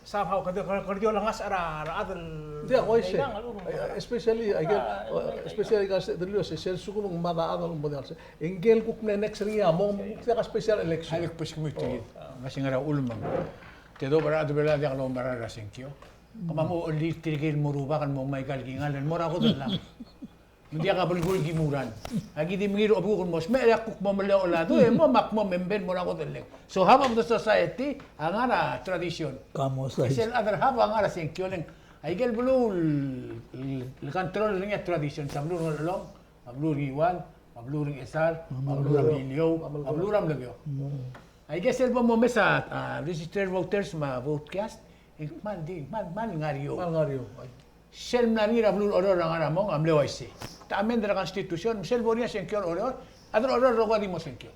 somehow kede, kede, kede di olengasech er a, er a rechad el. Ng diak, uaisei. Especially aike, especially aike el state el uase sel lsekum ng mad a chad el mo diak el se. E ngike el kuk mle next er ngii a mong, kuk diak a special election. Aike el kbeskemiu tir. Me se ngar er a uchul me ng, te dob er a rechad er a Belau a diak loumera er a sengkio. Kemam a olir tirke el mo rubak el mo ngmai aika el kingall el mo er a kodellak. Me ng diak a belkul el ki muran. Aki di mengiil er a obekuk el mo smecher e ak kuk mo meleoch el a du e mo, me ak mo member el mo er a kodellek. So half of the society a ngar er a tradition. Sel other half a ngar er a sengkio, le ng aike el beluu el, el, el control er ngii a tradition, se a beluu er a Ngerchelong, a beluu er a Ngiwal, a beluu er a Ngchesar, a beluu er a Beliliou, a beluu er a Melekeok. Aike sel bo momes a, a, registered voters me a vote cast, e ng kmal di, kmal, kmal ngar er eou. Kmal ngar er eou. Sel mla er ngii er a beluu er a Oreor a ngar er a mong a mle uaisei. Te amend er a constitution, me sel bo er ngii a sengkio er a Oreor, a chad er a Oreor a rokui a di mo sengkio.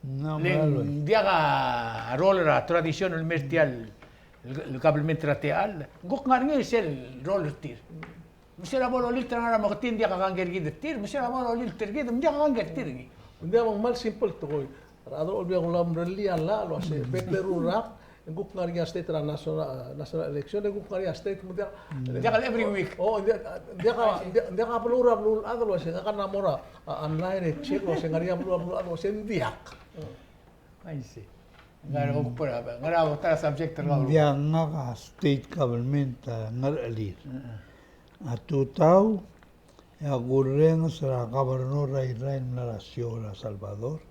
Le ng diak a role er a tradition el mer tia el, el, el government er a techall, ng kuk ngar er ngii sel role er tir. Me se er a bo lolilt er a ngar er a moketii, ng diak a kangkei er kid er tir, me se er a bo lolilt er kid, ng diak a kangkei er tir ngii. Ng diak, me ng kmal simple tekoi. A rechad er a Olbiil er a Kelulau a mrellii a llach el uase, bek el eru el rak, e ng kuk ngar er ngii a state er a national, national election, e ng kuk ngar er ngii a state, me ng diak. Ng diak el every week. O, ng diak, ng diak a, ng diak, ng diak a beluu er a beluulechad el uase, ngak a mla mo er a, a, online e check el uase, ngar er ngii a beluu er a beluulechad el uase, ng diak. I see. Ngar er a, ngar er a ta er a subject er a. Ng diak, ngak a state government a ngerechelir. A tutau, e a kurrenges er a governor er a Irrai el mla er a Siou er a Salvador.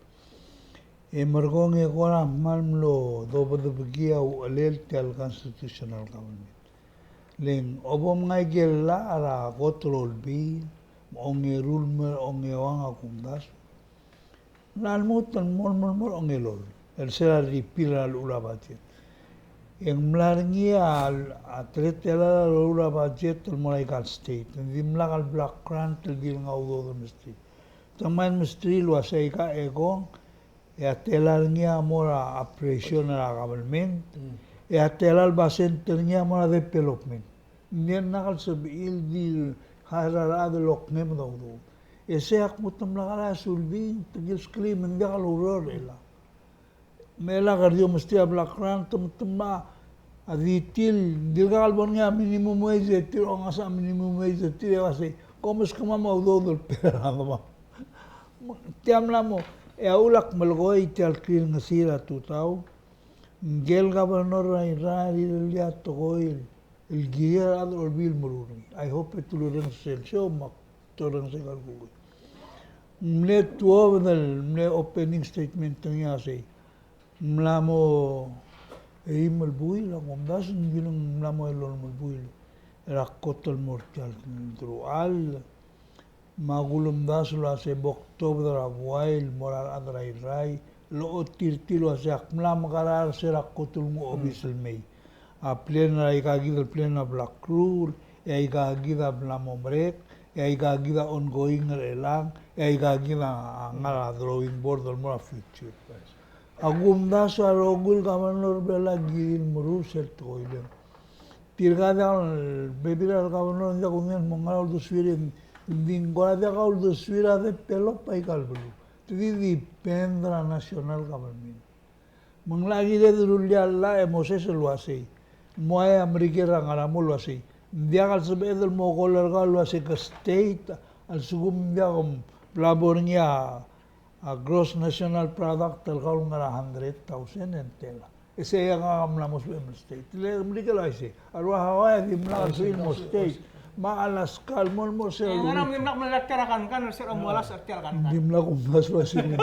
E merekong e kora kmal mlo dobedebekii a uchelel tia el constitutional government. Le ng obom ngike el llach er a kot el olbiil, me a ongeru el me, ongeuang a kumdasu. Ng lmuut el mo, mo, mo ongelolem el sel repeal er a llechul a budget. E ng mla er ngii a, a teletelel a llechul a budget el mo er aika el state. Ng dimlak el block grant el di el ngar er a udoud el mesterir. Te ngmai el mesterir el uasei aika a ekong, e a tela er ngii a mo er a operation er a government, e a tela el basent er ngii a mo er a development. Ng di ngar er a sebechir el di hire a rechad el okengei me a udoud. E sei a kmo te mla kora sulbi, te kilsklii me ng diak loureor er chelechang. Me chelechang e kede di omesterir a block grant, te, te mla a di tir, dirkak el bo er ngii a minimum wage er tir, ongasech a minimum wage er tir, e uasei, kom meskemam a udoud el pay er a demam. Tia mla mo, e a uchul ak melekoi tia el klirngesir a tutau, ngike el governor er a Irrai a rirellii a tekoi el el kirir a rechad er a Olbiil el meruul er ngii. I hope e te ulerrenges sel show me ak torrenges aika el kukui. Ng mle tuobed el mle opening statement er ngii a sei, ng mla mo eim el buil a kumdasu, ng di ng mla mo elolem el buil er a kot el mo er tia el deruchall. Me a kulemdasu el uasei bo ktuobed er a buai el mo er a rechad er a Irrai el ochotii er tir el uasei ak mla mekerang er se er a kot el nguu a obis el mei. A plan er aika kid el plan a bla klou, e aika kid a bla mo merek, e aika kid a ongoing er chelechang, e aika kid a ngar er a drawing board el mo er a future. A kumdasu a rokui el governor er a Belau a kirir el meruul sel tekoi el tirka a diak el bebil er a governor, ng diak kudengei el mo ngar er a uldesuir, e ng di ng kora diak a uldesuir a develop aika el beluu. Te di depend er a national government. Me ng locha kired el rullii a llach e Moses el uasei, mo ua Merikel er a ngar er a mong el uasei, ng diak el sebeched el mo call er kau el uasei ke state a lsekum ng diak kom bla bo er ngii a a gross national product el kau el ngar er a hundred thousand e ng tela. E sei a ngak a mla mo sebechem el state. Le Merikel a uaisei. A rua Hawaii a dimlak a sebechir el mo state. Me a Alaska el mo, el mo er sel. E, ng dimlak kumdasu a uaisei.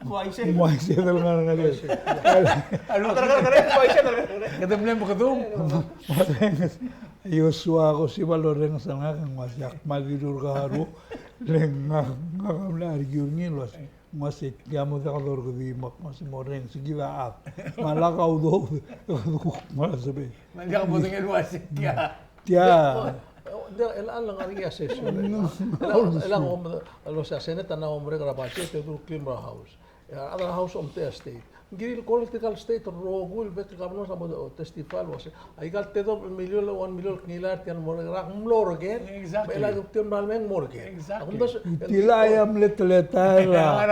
Mo uaisei. Mo uaisei el ngar er ngii. Kede mle mekedung. Joshua, ko siba el orrenges er ngak, ng uaisei ak kmal dilu er kau a rua. Le ngak, ngak a mle argue er ngii el uasei. Ng uasei tia mo diak dorkedii me ak uasei morrenges, se kid a chad. Me a lak a udoud, kuk mla sebechel. Me a diak modengei el uasei tia. Tia. Ng diak, el a ngar er ngii a session. Ng, el a, el a, el uasei a Senate a mla merek er a budget, e te dureklii el mo er a House. E a rechad er a House a omtechei a state. Ng kirir el kora tirka el state el rokui el bek el governors a mo testify el uasei, aika el tedobech el miliol, one million el kngilai er tia el mo er a Iraq a mlo er ker. Exactly. Me a lak tia el mla mei e ng mo er ker. Exactly. Tilai a mle teletael er a ngar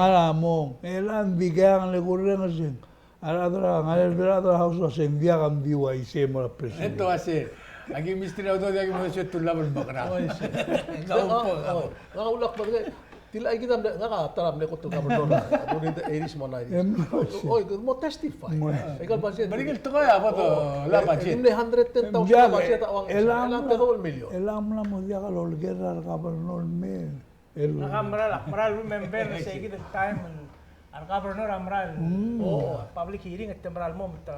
er a mong. E le ng di kau a le kurrenges e ng, a rechad er a, ngar er a House a se ng diak a di uaisei el mo er a president. E te uasei, aki misteri a udoud e aki mo se tulab el mekerang. Uaisei. Ngak a ulak bo Tilai kid a mle, ngak a ta er a mle kot el governor, during the eighties me a nineties. Oi, mo testify. Aika el budget. Meringel tekoi a bo, o, el budget. Ng mle hundred ten thousand el budget a uang, e le ng tedobech el million. E le ng mla mo diak el oleker er a governor el mei. Ngak a mera el, mera el remember er se kid el time el, a governor a mera el, o, public hearing e te mera el mo, me te,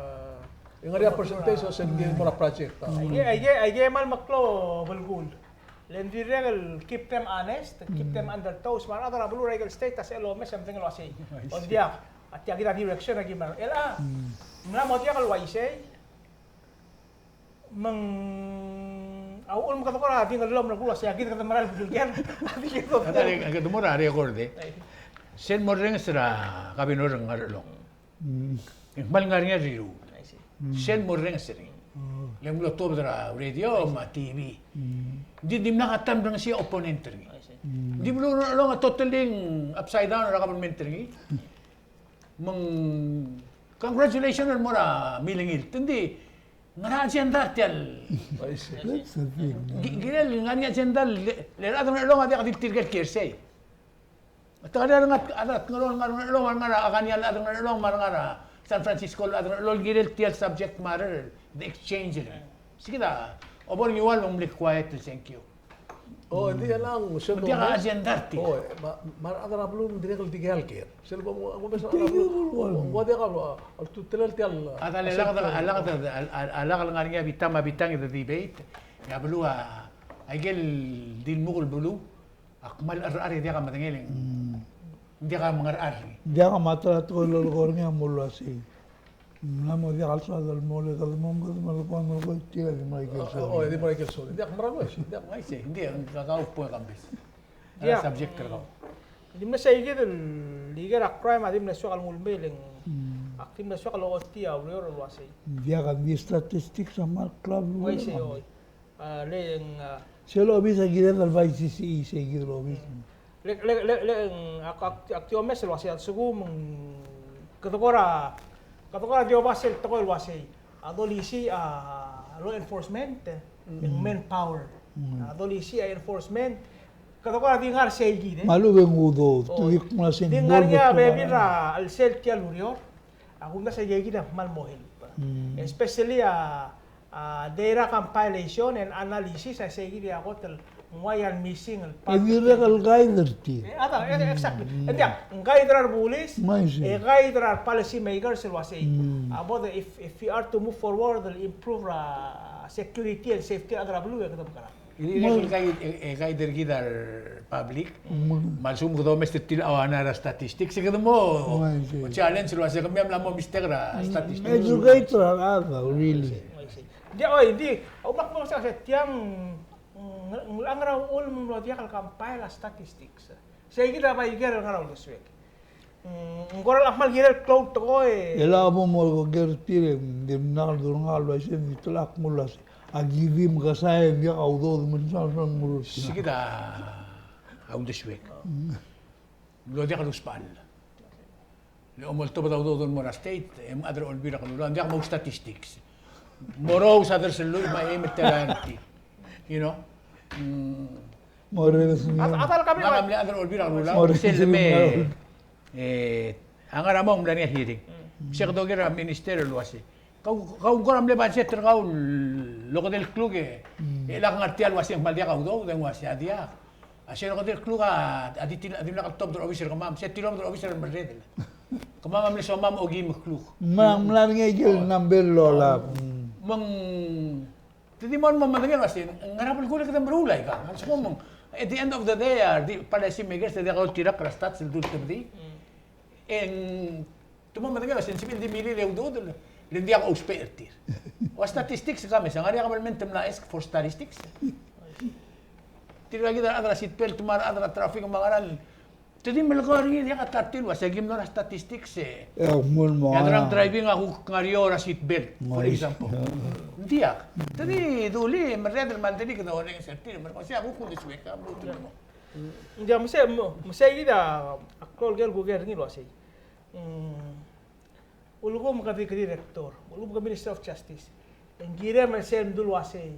e ng ngar er ngii a percentage el se ng di mo er a project. Aike, aike, aike kmal meklou a belkul. Le ng dirrek el keep them honest, keep them on their toes. Me a rechad er a beluu er aike el state a sel omes e medengei el uasei, o diak, a tia kid a direction a ki mera. E le ng mla mo diak el uaisei, me ng a uchul me kede kora di ngar er a beluu el uasei, a kid kede mera el beluu el ker, a di kid kede mo er a record e. Sel morrenges er a governor er a Ngerchelong. Mm. E ng kmal ngar er ngii a rirruul. I see. Mm. Sel morrenges er ngii. Oh. Le ng mlo tuobed er a radio me a T V. Mm. Ng di dimlak a ta el mrengesii a opponent er ngii. I see. Mm. Ng di beluu er a Ngerchelong a totally upside down er a government er ngii. Me ng congratulations el mo er a Milengilt. Te ng di ngar er a agenda er tia el. I see. That's the thing. Ki-, kirel ngar er ngii a agenda el, le, le rechad er a Ngerchelong a diak di tirke el kiei er sei. Te ngar er ngii a rechad er a Ngerchelong, ngar er a Ngerchelong, ngar er a Ngerchelong, ngar er a San Francisco, ngar er a Ngerchelong, kirel tia el subject matter, the exchange er ngii. Se kid a, obor ngii a ua el mle quiet el thank you. O, ng di a lang, sel bo, diak a agenda er tir. O, me a, me a rechad er a beluu ng dirrek el dikea el ker. Sel bo, bo, bo, bo, diak a, a ultutelel tia el. A ta el, a lak, a lak, a lak el ngar er ngii a bitang me a bitang e de debate. E a beluu a, aike el di lmuut el beluu. Ak kmal cherechar e diak a medengei el. Mm. Diak a mengerechar. Diak a mata er a tekoi el lolekoi er ngii a mo uaisei. Ng mla mo diak el soad el mo le kede mo, kede mo le kua mo le kua tia di mla ikel soad. O, di mla ikel soad. Diak mera el uaisei, diak. Uaisei, ng di, ng kau point a kambes. Diak. Subject er kau. Di mle sei kid el, di ker a crime a di mle soak el nguu el mei e le ng. Mm. Ak di mle soak el ochotii a ureor el uaisei. Diak a di statistics a kmal klou el uaisei, oi. A, le ng, a, sel obis a kired el bai C C E, sei kid el obis. Le, le, le, le ng, ak, ak, ak di omes el uasei a lsekum ng kede kora, kede kora di oba sel tekoi el uasei a dolisiich a law enforcement, e ng manpower. A dolisiich a enforcement, kede kora di ngar sei kid, e? Me a lechub e ng udoud, o, te di kmo sei di ngar ngii a bebil er a chelsel tia el ureor, a kumdasu e sei kid a kmal mo help. Especially a a, data compilation and analysis a sei kid a kot el ng uai a missing el part. E dirrek el guide er tir. E, a da, e, exactly. E diak, ng guide er a rebulis, e guide er a policy makers el uasei. A bo de, if, if we are to move forward, el improve er a security and safety er a rechad er a beluu, e kede mekerang. E dirrek el guide, e, e guide er kid a re public, me a lsekum kede omes er tir a uaisei er a statistics, e kede mo challenge el uasei kemiu a mla mo mistake er a statistics. Educate er a rechad, really. Ng di, oi, ng di, a umak mo se tiang, ng, ng, ng ngar er a uchul me ng mlo diak el compile a statistics. Sei kid a bai ker el ngar er a uldesuek. Mm, ng kora el kmal kirel klou el tekoi. E le a bo mo ker tir e ng di mla dul ngar el uaisei, ng di telak mo el uasei a ki di mekesai e ng diak a udoud me ng soal soal mo er tir. Sei kid a uldesuek. Ng mlo diak el usbechall. Le omoltobed a udoud el mo er a state, e mechad er a Olbiil er a Kelulau, ng diak mo statistics. Morous a ders el lluich me a eim el telael er tir. You know? Mm. Morous. A, a tal kami. Ngak a mle chad er a Olbiil er a Kelulau, sel me, e, a ngar er a mong, ng mla er ngii a hearing. Se kede oker er a minister el uasei, kau, kau ng kora mle budget er kau el okedei el kluk e, e lak ngar tia el uasei ng kmal diak a udoud, e ng uasei a diak. A sel okedei el kluk a, a di til, a dimlak el tobed er a obis er kemam, se tilobed er a obis er a remerredel. Kemam a mle somam okeim el kluk. Me ng mla er ngii a ikel number el lolab. Me ng, te di mo, mo medengei el uasei, ngera belkul e kede meruul aikang. A lsekum, at the end of the day, a di policy makers, te diak a ultirakl er a stats el dultebedii. E ng, te mo medengei el uasei ng sebechel di milil e udoud, le ng diak ousbech er tir. Ua statistics ka mesa, ng ngar er ngii a kabelment el mla ask for statistics. Tirka kid a rechad er a seat belt, me a rechad er a traffic, me a ngerang. Te di melekoi er ngii, diak a ta er tir el uasei aki mlo er a statistics e. E a drunk driving a kuk ngar er eou er a seat belt, for example. Ng diak. Te di dulii, merreder me a lderik e de orrenges er tir, me ng uasei a kuk uldesuek a mlo ultuil el mo. Ng diak, me sei, me sei kid a klou el ker el kuker er ngii el uasei. Mm, ulekum ke di, ke director, ulekum ke Minister of Justice, e ng kirem el sel mdu el uasei,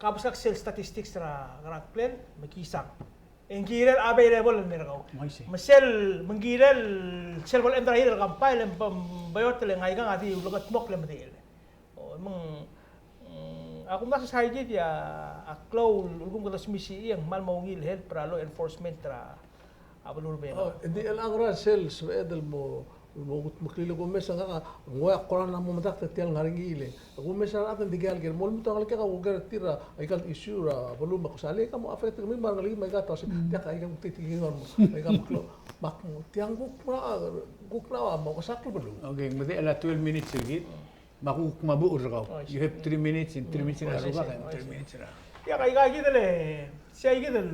ka beskak sel statistics er a, er a ngklel, me kisang. E ng kirel available el mer kau. Me sel, me ng kirel sel bo el enter er a compile, e ng beot el ngar er ngii a di ulekedmokl el medechel. O, me ng, mm, a kumdasu e sei kid a klou el ulekum kede smisichii e ng kmal mo ungil el help er a law enforcement er a beluu er a Belau. O, e di el ngar er a sel sebeched el mo, mo kudmeklii el kumes e ngak a, ng ua kora ng mo medakt er tia el ngar er ngii el. Kumes a rechad e ng dikea el ker, mo lmuut a ngelekek a kuker er tir er a ikal issue er a beluu me a kosale, ka mo affect er kemiu me a rengelekir me aika el ta el uasei, diak, aika kuk tia el tekingor me aika el meklou. Me ak mo, tiang kuk, kuk nau a mo kesakl el beluu. Okay, ng medechel a twelve minutes er kid. Me a kuk kmal mo er kau. You have three minutes, and three minutes er a rubak, and three minutes er a. Ia, aika kid el, sei kid el,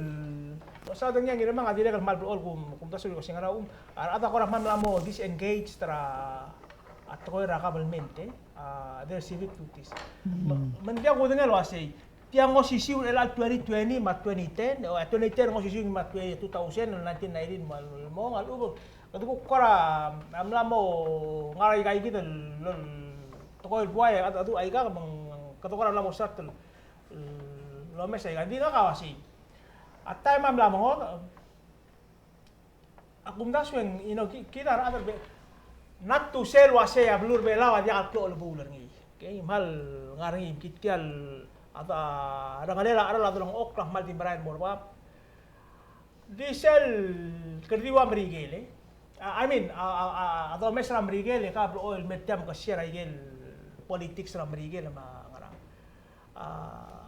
osau a dengei a Ngirmang a dirrek el kmal blechoel kum, kumdasu el uasei ngera um, a rechad a kora kmal mla mo disengage er a, a tekoi er a government, e, a, their civic duties. Me, me ng diak kudengei el uasei, tiang osisiu er chelecha el twenty twenty me a twenty ten, o, twenty ten ng osisiu me a twe-, two thousand, nineteen ninety me a lmong, a lechub, kede kuk kora, a mla mo ngar er aika kid el, el tekoi el buai, a, a, aika, me ng, kede kora mla mo start el, el omes aika. Ng di ngak a uasei, a taem a mla mo, a kumdasu e ng, you know, ki-, kid a rechad el be-, not to say el uasei a beluu er a Belau a diak el klou el chelbuul er ngii. Okay, kmal ngar er ngii, me kid tia el, a, a, rengelel a cheral a delengchokl a kmal di merael el mo er bab. Di sel kede di ua Merikel, e. A, I mean, a, a, a, a domes er a Merikel, e ka blechoel el me tia me ke share a ikel politics er a Merikel me a ngerang. A,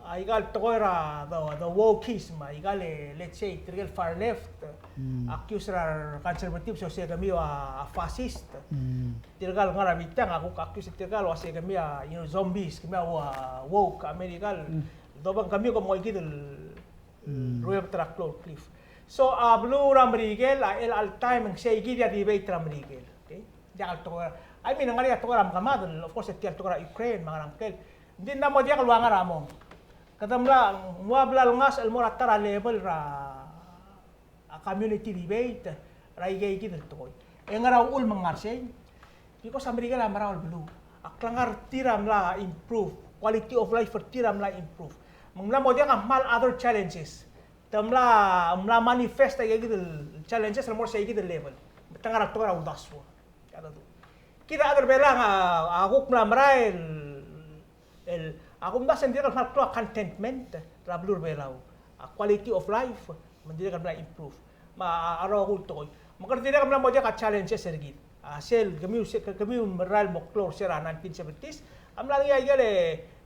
aika el tekoi er a the, the wokeism, aika el, let's say, tirke el far left, accuse er a conservatives el uasei kemiu a, a fascist. Tirka el ngar er a bitang a kuk accuse tirka el uasei kemiu a, you know, zombies, kemiu a ua woke, Amerika el, dobang kemiu ke mo ikid el ruebet er a klou el cliff. So, a beluu er a Merikel, a chelecha el taem e ng sei kid a debate er a Merikel. Okay? Diak el tekoi, I mean, ng ngar er ngii a tekoi er a mekemad, of course, tia el tekoi er a Ukraine, me a ngerang, okay. Ng di ng mla mo diak el ua ngar er a mong. Kede mla, ng ua bla lengasech el mo er a ta er a level er a a community debate er a ikeikid el tekoi. E ngera uchul me ng ngar sei? Because a Merikel a merau el beluu. A klengar er tir a mla improve. Quality of life er tir a mla improve. Me ng mla mo diak a kmal other challenges. Te mla, mla manifest a ikeikid el challenges el mo er seikid el level. Me te ngar er a tekoi er a uldasu. Kid a chad er Belau a, a kuk mla merael el, a kumdasu e ng dirrek el kmal klou a contentment er a beluu er Belau. A quality of life, me ng dirrek el mla improve. Me a, a rokui el tekoi. Me kede dirrek el mla mo diak a challenges er kid. A sel, kemiu, se, kemiu merael mo klou er sel er a nineteen seventies. A mla ngii a ikel e,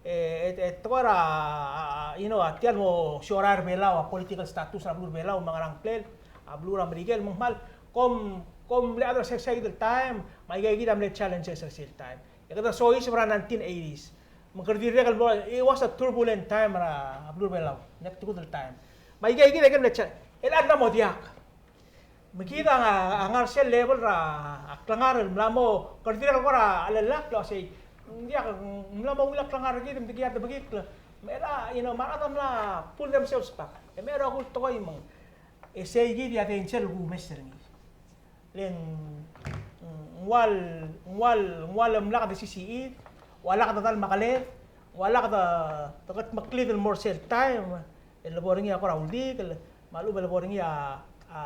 e, e, e tekoi er a, a, a, you know, a tia el mo siorai er Belau, a political status er a beluu er Belau, me a ngerang klel, a beluu er a Merikel, me ng kmal, kom, kom mle other seikid el time, me a ikeikid a mle challenges er sel time. E kede soiseb er a nineteen eighties. Me kede dirrek el bo, it was a turbulent time er a beluu er Belau. Ngak a tekoi el time. Me a ikeikid a ikel mle cha-, el chad a mla mo diak. Me kid a, a ngar sel level er a klengar el mla mo, kede dirrek el kora chelellakl el uasei. Ng diak, ng mla mo ungil a klengar er kid, me ng diak de mekikl. Me er a, you know, me a rechad a mla pull themselves back. E me a rokui el tekoi me ng. E seikid a danger el kumes er ngii. Le ng, ng ua, ng ua, ng ua le mlak de sisichid, ua lak de dal mekeled, ua lak de, de kedmeklid el mo er sel taem, el lebo er ngii a kora uldikel, me a lechub e lebo er ngii a, a,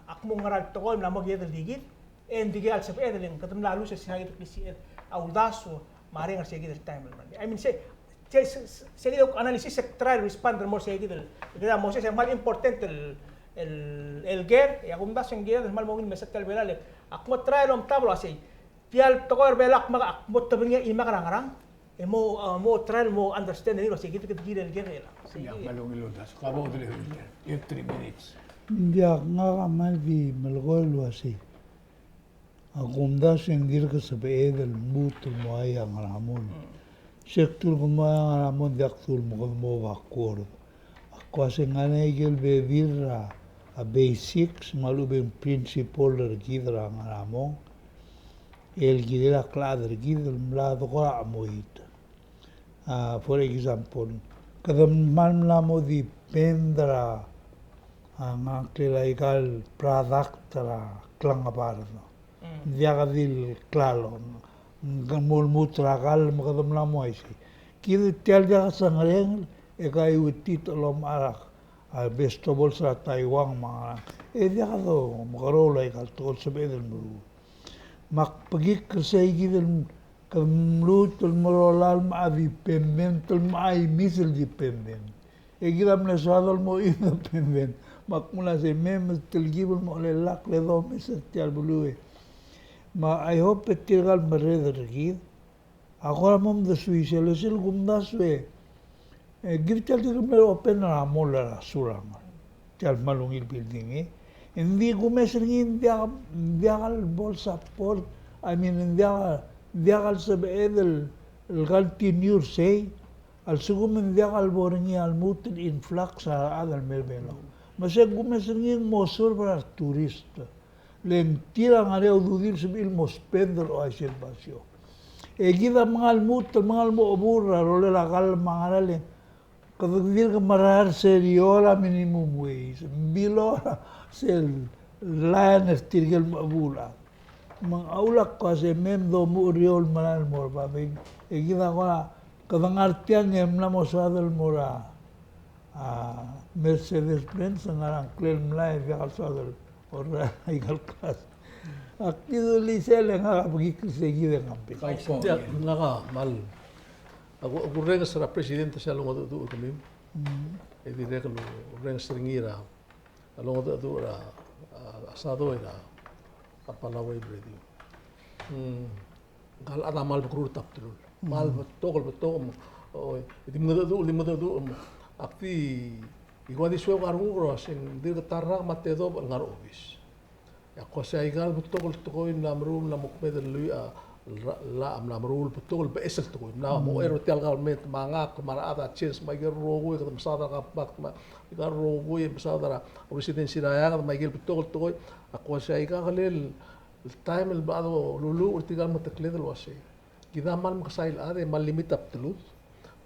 ak mo ngera el tekoi el mla mo kired el di kid, e ng dikea el sebeched, le ng kede mla lose er seikid el klisichel a uldasu, me a reng er seikid el taem el mle. I mean, se, se, se, seikid el analysis e try el respond el mo er seikid el, kede mo se, se kmal important el, el, el ker, e a kumdasu e ng kired el kmal mo ungil el mesa tia el Belau, le ak mo try el omtab el uasei. Tia el tekoi er Belau me ak mo tebengii a chimak er a ngerang, e mo, a, mo try el mo understand er ngii el uasei kid, kid, kid el ker er Belau. Ia, kmal ungil uldasu. Kabo, three minutes. Ng diak, ngak a kmal di melekoi el uasei. A kumdasu e ng dirk sebeched el lmuut el mo ua ngera mong. Sel kdu el kmo ua ngera mong, diak kdu el mo kede mo backward. Ak uase ng ngar er ngii a ikel bebil er a, a basics, me a lechub e ng principle er kid er a ngera mong. El kirel a klechad er kid el mla de kora chemoit. A, for example, kede kmal mla mo depend er a, a, ngklel a ikal product er a klengebard. Mm. Ng diak di el klalo. Ng mo lmuut er a kall me kede mla mo uaisei. Kid tia el diak a sengerengel, e kaiuetit el omechar a, a, vegetables er a Taiwan me a ngerang. E diak domekeroul a ikal tekoi el sebeched el meruul. Me ak bekikl er seikid el kede mluut el merola el mo dependent, el mo imis el dependent. E kid a mle soad el mo independent. Me ak mla sei me, me telkib el mo chelellakl e domes er tia el beluu e. Me I hope e tirka el merreder er kid a kora mo medesuis el sel kumdasu e E, kid tia el dirk mle open er a mall er a Surangel. Tia el kmal ungil building, e. Ng di kumes er ngii, ng diak, ng diak el bo el support, I mean, ng diak, ng diak el sebeched el, el continue er sei, a lsekum ng diak el bo er ngii a lmuut el influx er a rechad el mei er Belau. Me se kumes er ngii ng mo serve er a retourist. Le ng tir a ngar er a ududir el sebechir el mo spend er a uaisei el basio. E kid a mengal lmuut el mengal mo chebuul er a rolel a kall me a ngerang, le kede dirk merael er sel eou el minimum wage, below er sel line er tirke el mo chebuul. Me ng uchul a kmo se mei me domuchel er eou el merael el mo er a babier. E kid a kora, kede ngar tiang e mla mo soad el mo er a, a, Mercedes Benz, ngar er a ngklel mlai e diak el soad el orrael a ikal klas. Ak di dulii sel e ngak a bekikl er seikid e ng a bek. Kau ko. Tia, ngak a kmal. Ak, ak orrenges er a president er sel longedecheduch er kemiu. Mm. E dirrek el orrenges er ngii er a, a longedecheduch er a, a, a Sadoi er a, a Palau Wave Radio. Mm. Ngka el chad a kmal bekerurt a bdelul. Mm. Kmal betok el betok, o, e di mengedecheduch, di mengedecheduch, ak di, e kuk di suebek a renguk er a se ng dirk ta el rak me a tedobech el ngar er a obis. E ak uasei aika el betok el tekoi el mla meruul, mla mo kmeed el lluich a, a, a mla meruul betok el beches el tekoi. Mla mo er tia el government me a ngak me a rechad a change me aike el rokui, kede mesaod er a compact me aika el rokui, mesaod er a presidency er a eanged me aike el betok el tekoi. Ak uasei aika kid el taem el bla doluluuch er tirka el metekled el uasei. Kid a kmal mekesai el chad e kmal limit a bdelud.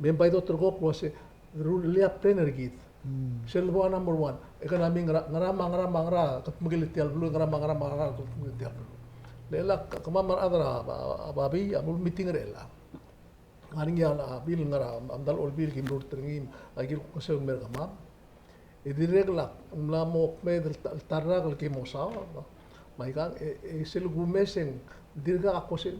Me ng bai doterekokl el uase, rullii a plan er kid. Sel bo a number one. E kede mei ngera, ngera me a ngera me a ngera, kede mekelii tia el beluu, ngera me a ngera me a ngera, kede mekelii tia el beluu. Le chelecha, ke, kemam a rechad er a, a, a babii, a bo el meeting er chelechang. Ng ngar er ngii a, a bill el ngar er a, a medal olbiil el ki mrurt er ngii, a ki kuk ngeseu el mer kemam. E dirrek el ak mla mo kmeed el ta, el ta el rak el ki mo saod, no? Me aikang, e, e sel kumes e ng dirkak a kmo se,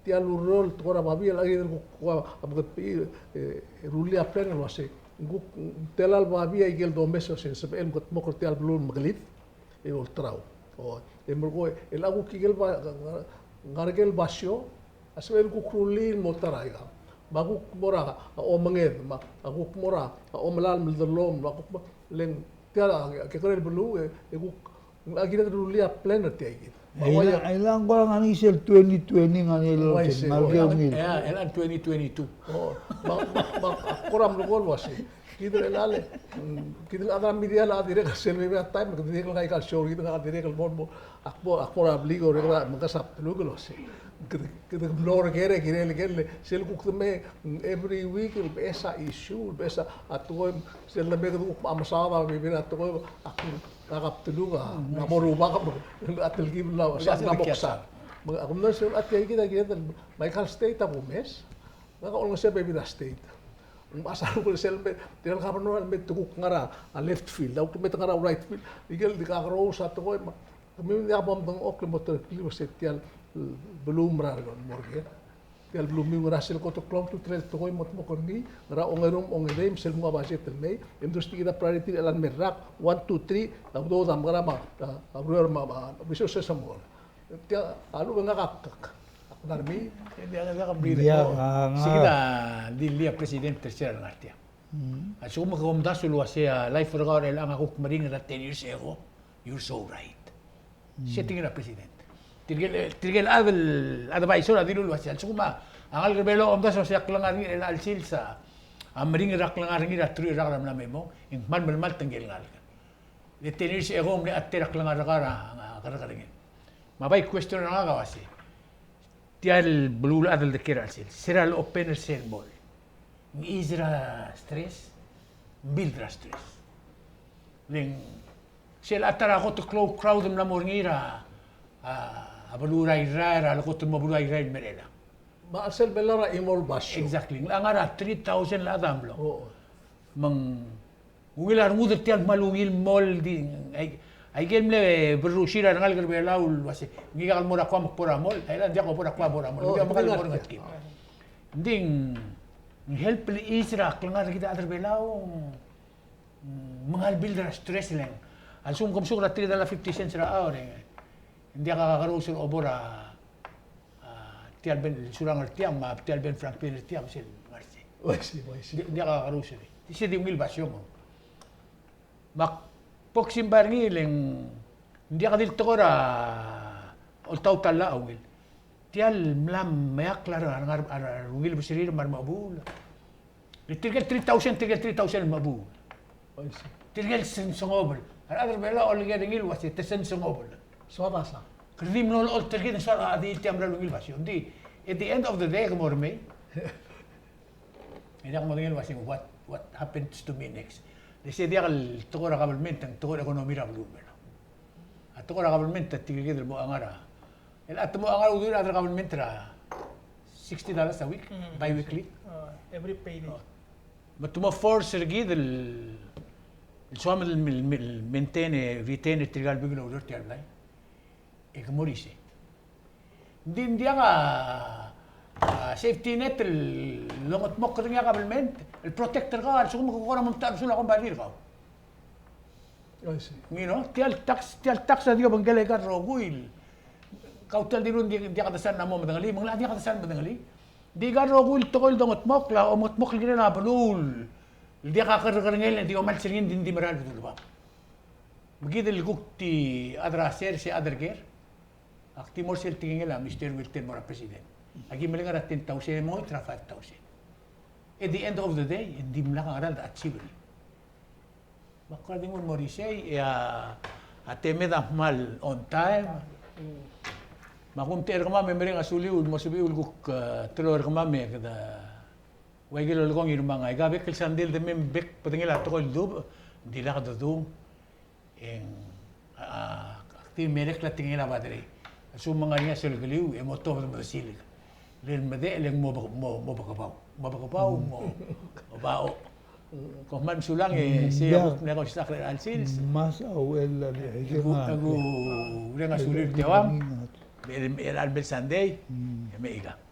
tia el ureor el tekoi er a babii, el chad el kuk, kuk a, a mekedebechii, e, rullii a plan el uase, ng kuk, ng tela el babii a ikel domes el uase, sebechel el mekedmokl er tia el beluu el mekelid, e olterau. O, e merekong, e, el a kuk ikel ba, ngar er ker el basio, a sebechel el kuk rullii el mo ta er aikang. Me a kuk mo er a omenged, me a kuk mo er a omelalem el dellomel, me a kuk mo, le ng tia a kekerei el beluu, e, e kuk, a kired el rullii a plan er tia kid. Me a uaia, ailang ko er a ngar er ngii sel twenty twenty ngar er ngii el, uaisei, ngar er ngii. E, e, el twenty twenty-two. O, me, me, me, ak kora merekong el uase. Kid el chad, mm, kid el chad er a media el chad dirrek sel bebil a taem, kede dirrek el ngai kal show, kid el chad dirrek el mo, mo, ak mo, ak mo er a blik, orreked a mekesai a bdeluk el uase. Kede, kede mlo er ker e kirel ker, sel kuk de me, mm, every week, el beches a issue, el beches a tekoi, sel de me kede kuk mesaod a bebil a tekoi, ak, ak a bdeluk a, a mo rubak, a telkib el uase, a mo ksal. Me ak mlo sel a tia kid a kired el, me aikal state a kumes. Ngak a olengeseu a bebil er a state. Me a sel, sel me, tirka el governor el me te kuk ngar er a left field, a kuk me te ngar er a right field. Ikel di kakerous a tekoi me, kemiu ng diak bo mdengchokl el mo terekokl el uase tia el beluu el mera el mo er ker. Tia el beluu me ng ngera sel kot el klou a ultutelel el tekoi el mo dmokl er ngii, ngera ongeru me a ongedei me sel mnguu a budget el mei, e mdu sel tia kid a priority el chelecha el me el rak, one, two, three, a udoud a mekera me a, a, a ureor me a, me a resources a mo. Tia, a lechub e ngak a, ak, ak, ak mla er ngii, e diak, diak a mle. Diak, a, sei kid a di lia president er sel ngar tiang. Mm. A lsekum ke omdasu el uasei a life er kau er chelechang a kuk meringel er a ten years ago, you're so right. Mm. Sei tia kid a president. Tirke el, tirke el chad el advisor a dilu el uasei, a lsekum a ngalek er Belau a omdasu el uasei a klengar er ngii er chelecha el sils a meringel er a klengar er ngii er a teruich el rak er a mla me mong, e ng kmal melemalt ngike el ngalek. Le ten years ago, mle a tela a klengar er kau er a, a, kerrekerengel. Me a bai question er ngak a uasei, tia el beluulechad el de ker er a chelsel, se er a le open er sel mall, ng ease er a stress, ng build er a stress. Le ng sel a ta er a kot el klou el crowd el mla mo er ngii er a, a, a beluu er a Irrai, er a le kot el mo beluu er a Irrai el mei er chelechang. Me a chelsel Belau a chimo el basio. Exactly. Ng ngar er a three thousand el chad a mlo. Oh. Me ng ungil a rengud er tia el kmal ungil el mall di, ai, aike el mle berrusir a rengalek er Belau el uasei, ngika el mo er a Guam me bo er a mall, e chelechang ng diak bo er a Guam bo er a mall. Oh, ng diak, me ng diak el mo er a Ngetkib. Ng di ng help el ease er a klengar er kid el chad er Belau, mm, me ng kmal build er a stress le ng. A lsekum ke mesuk er a three dollar fifty cents er a hour, e ng diak a kakerous el obo er a A, tia el Ben Surangel er tiang, me a tia el Ben Franklin er tiang, sel ngar sei. Uaisei, uaisei. Di, diak a kakerous er ngii. Di sei di ungil basio mo. Me ak bo ksimbai er ngii le ng diak di le tekoi er a oltaut a llach a ungil. Tia el mla meakl a re, a re, a re, a rungil besrir me a remechebuul. Le tirke el three thousand, tirke el three thousand el mechebuul. Tirke el sensengobel. A rechad er Belau a oleker er ngii el uasei te sensengobel. Soad a sang. Kede di mlo olecholt er kid e ng soad a di tia el mera el ungil basio. Ng di, at the end of the day, ke mo remei. E diak modengei el uasei what, what happens to me next. Le sei diak el tekoi er a government, ng tekoi er a economy er a beluu er a Belau. A tekoi er a government a tirke el mo ngar er a, el a te mo ngar er a udoud er a government er a sixty dollars a week, mm, bi-weekly. Uh, every payday. Oh. Me te mo force er kid el, el soam el, el, el maintain e retain er tirka el buik el oureor er tia el blai. E ke mo er isei. Ng di ng diak a, a safety net el longetmokl er ngii a government el protect er kau a lsekum ke kora mo metacherbesul a kombalii er kau. I see. You know, tia el tax, tia el tax a di obengkel aika el rokui el, kau tia el dilu ng di, diak desang a mo medengelii, me ng locha diak desang medengelii. Di aika el rokui el tekoi el dongetmokl, a omengetmokl el kirel a beluu el diak a kerrekerengel, di omals er ngii, ng di, ng di merael el bedul bab. Me kid el kuk di chad er a sers e chad er ker, ak di mo er sel tekingel a Mister Wilton el mo er a president. Aki meleng er a ten thousand, e mo er a five thousand. At the end of the day, e ng dimlak a ngera el de achieve er ngii. Me ak kora di nguu el mo er isei, e a, a temed a kmal on time. Me ak omtechei er kemam e mereng a suliu el mo sebechiu el kuk, e, teloi er kemam e kede Ua ikel lolekoi ngii me a ngai, aika bek el sandei el de mei me bek bedengel a tekoi el dubech, ng di lak dedung, e ng, a, ak di merek el tekingel a padre. A lsekum ng ngar er ngii a sel keliu, e mo tuobed el mo silik. Le ng medechel e ng mo be-, mo, mo bekebau. Mo bekebau, mo, mo bau. Kom kmal mesulang e, sei a kuk mle kau stak er a chelsel. Mas a uchei el, e ku, e ku, ureng a sulir teuang. Me, me, el bel sandei, e me ika.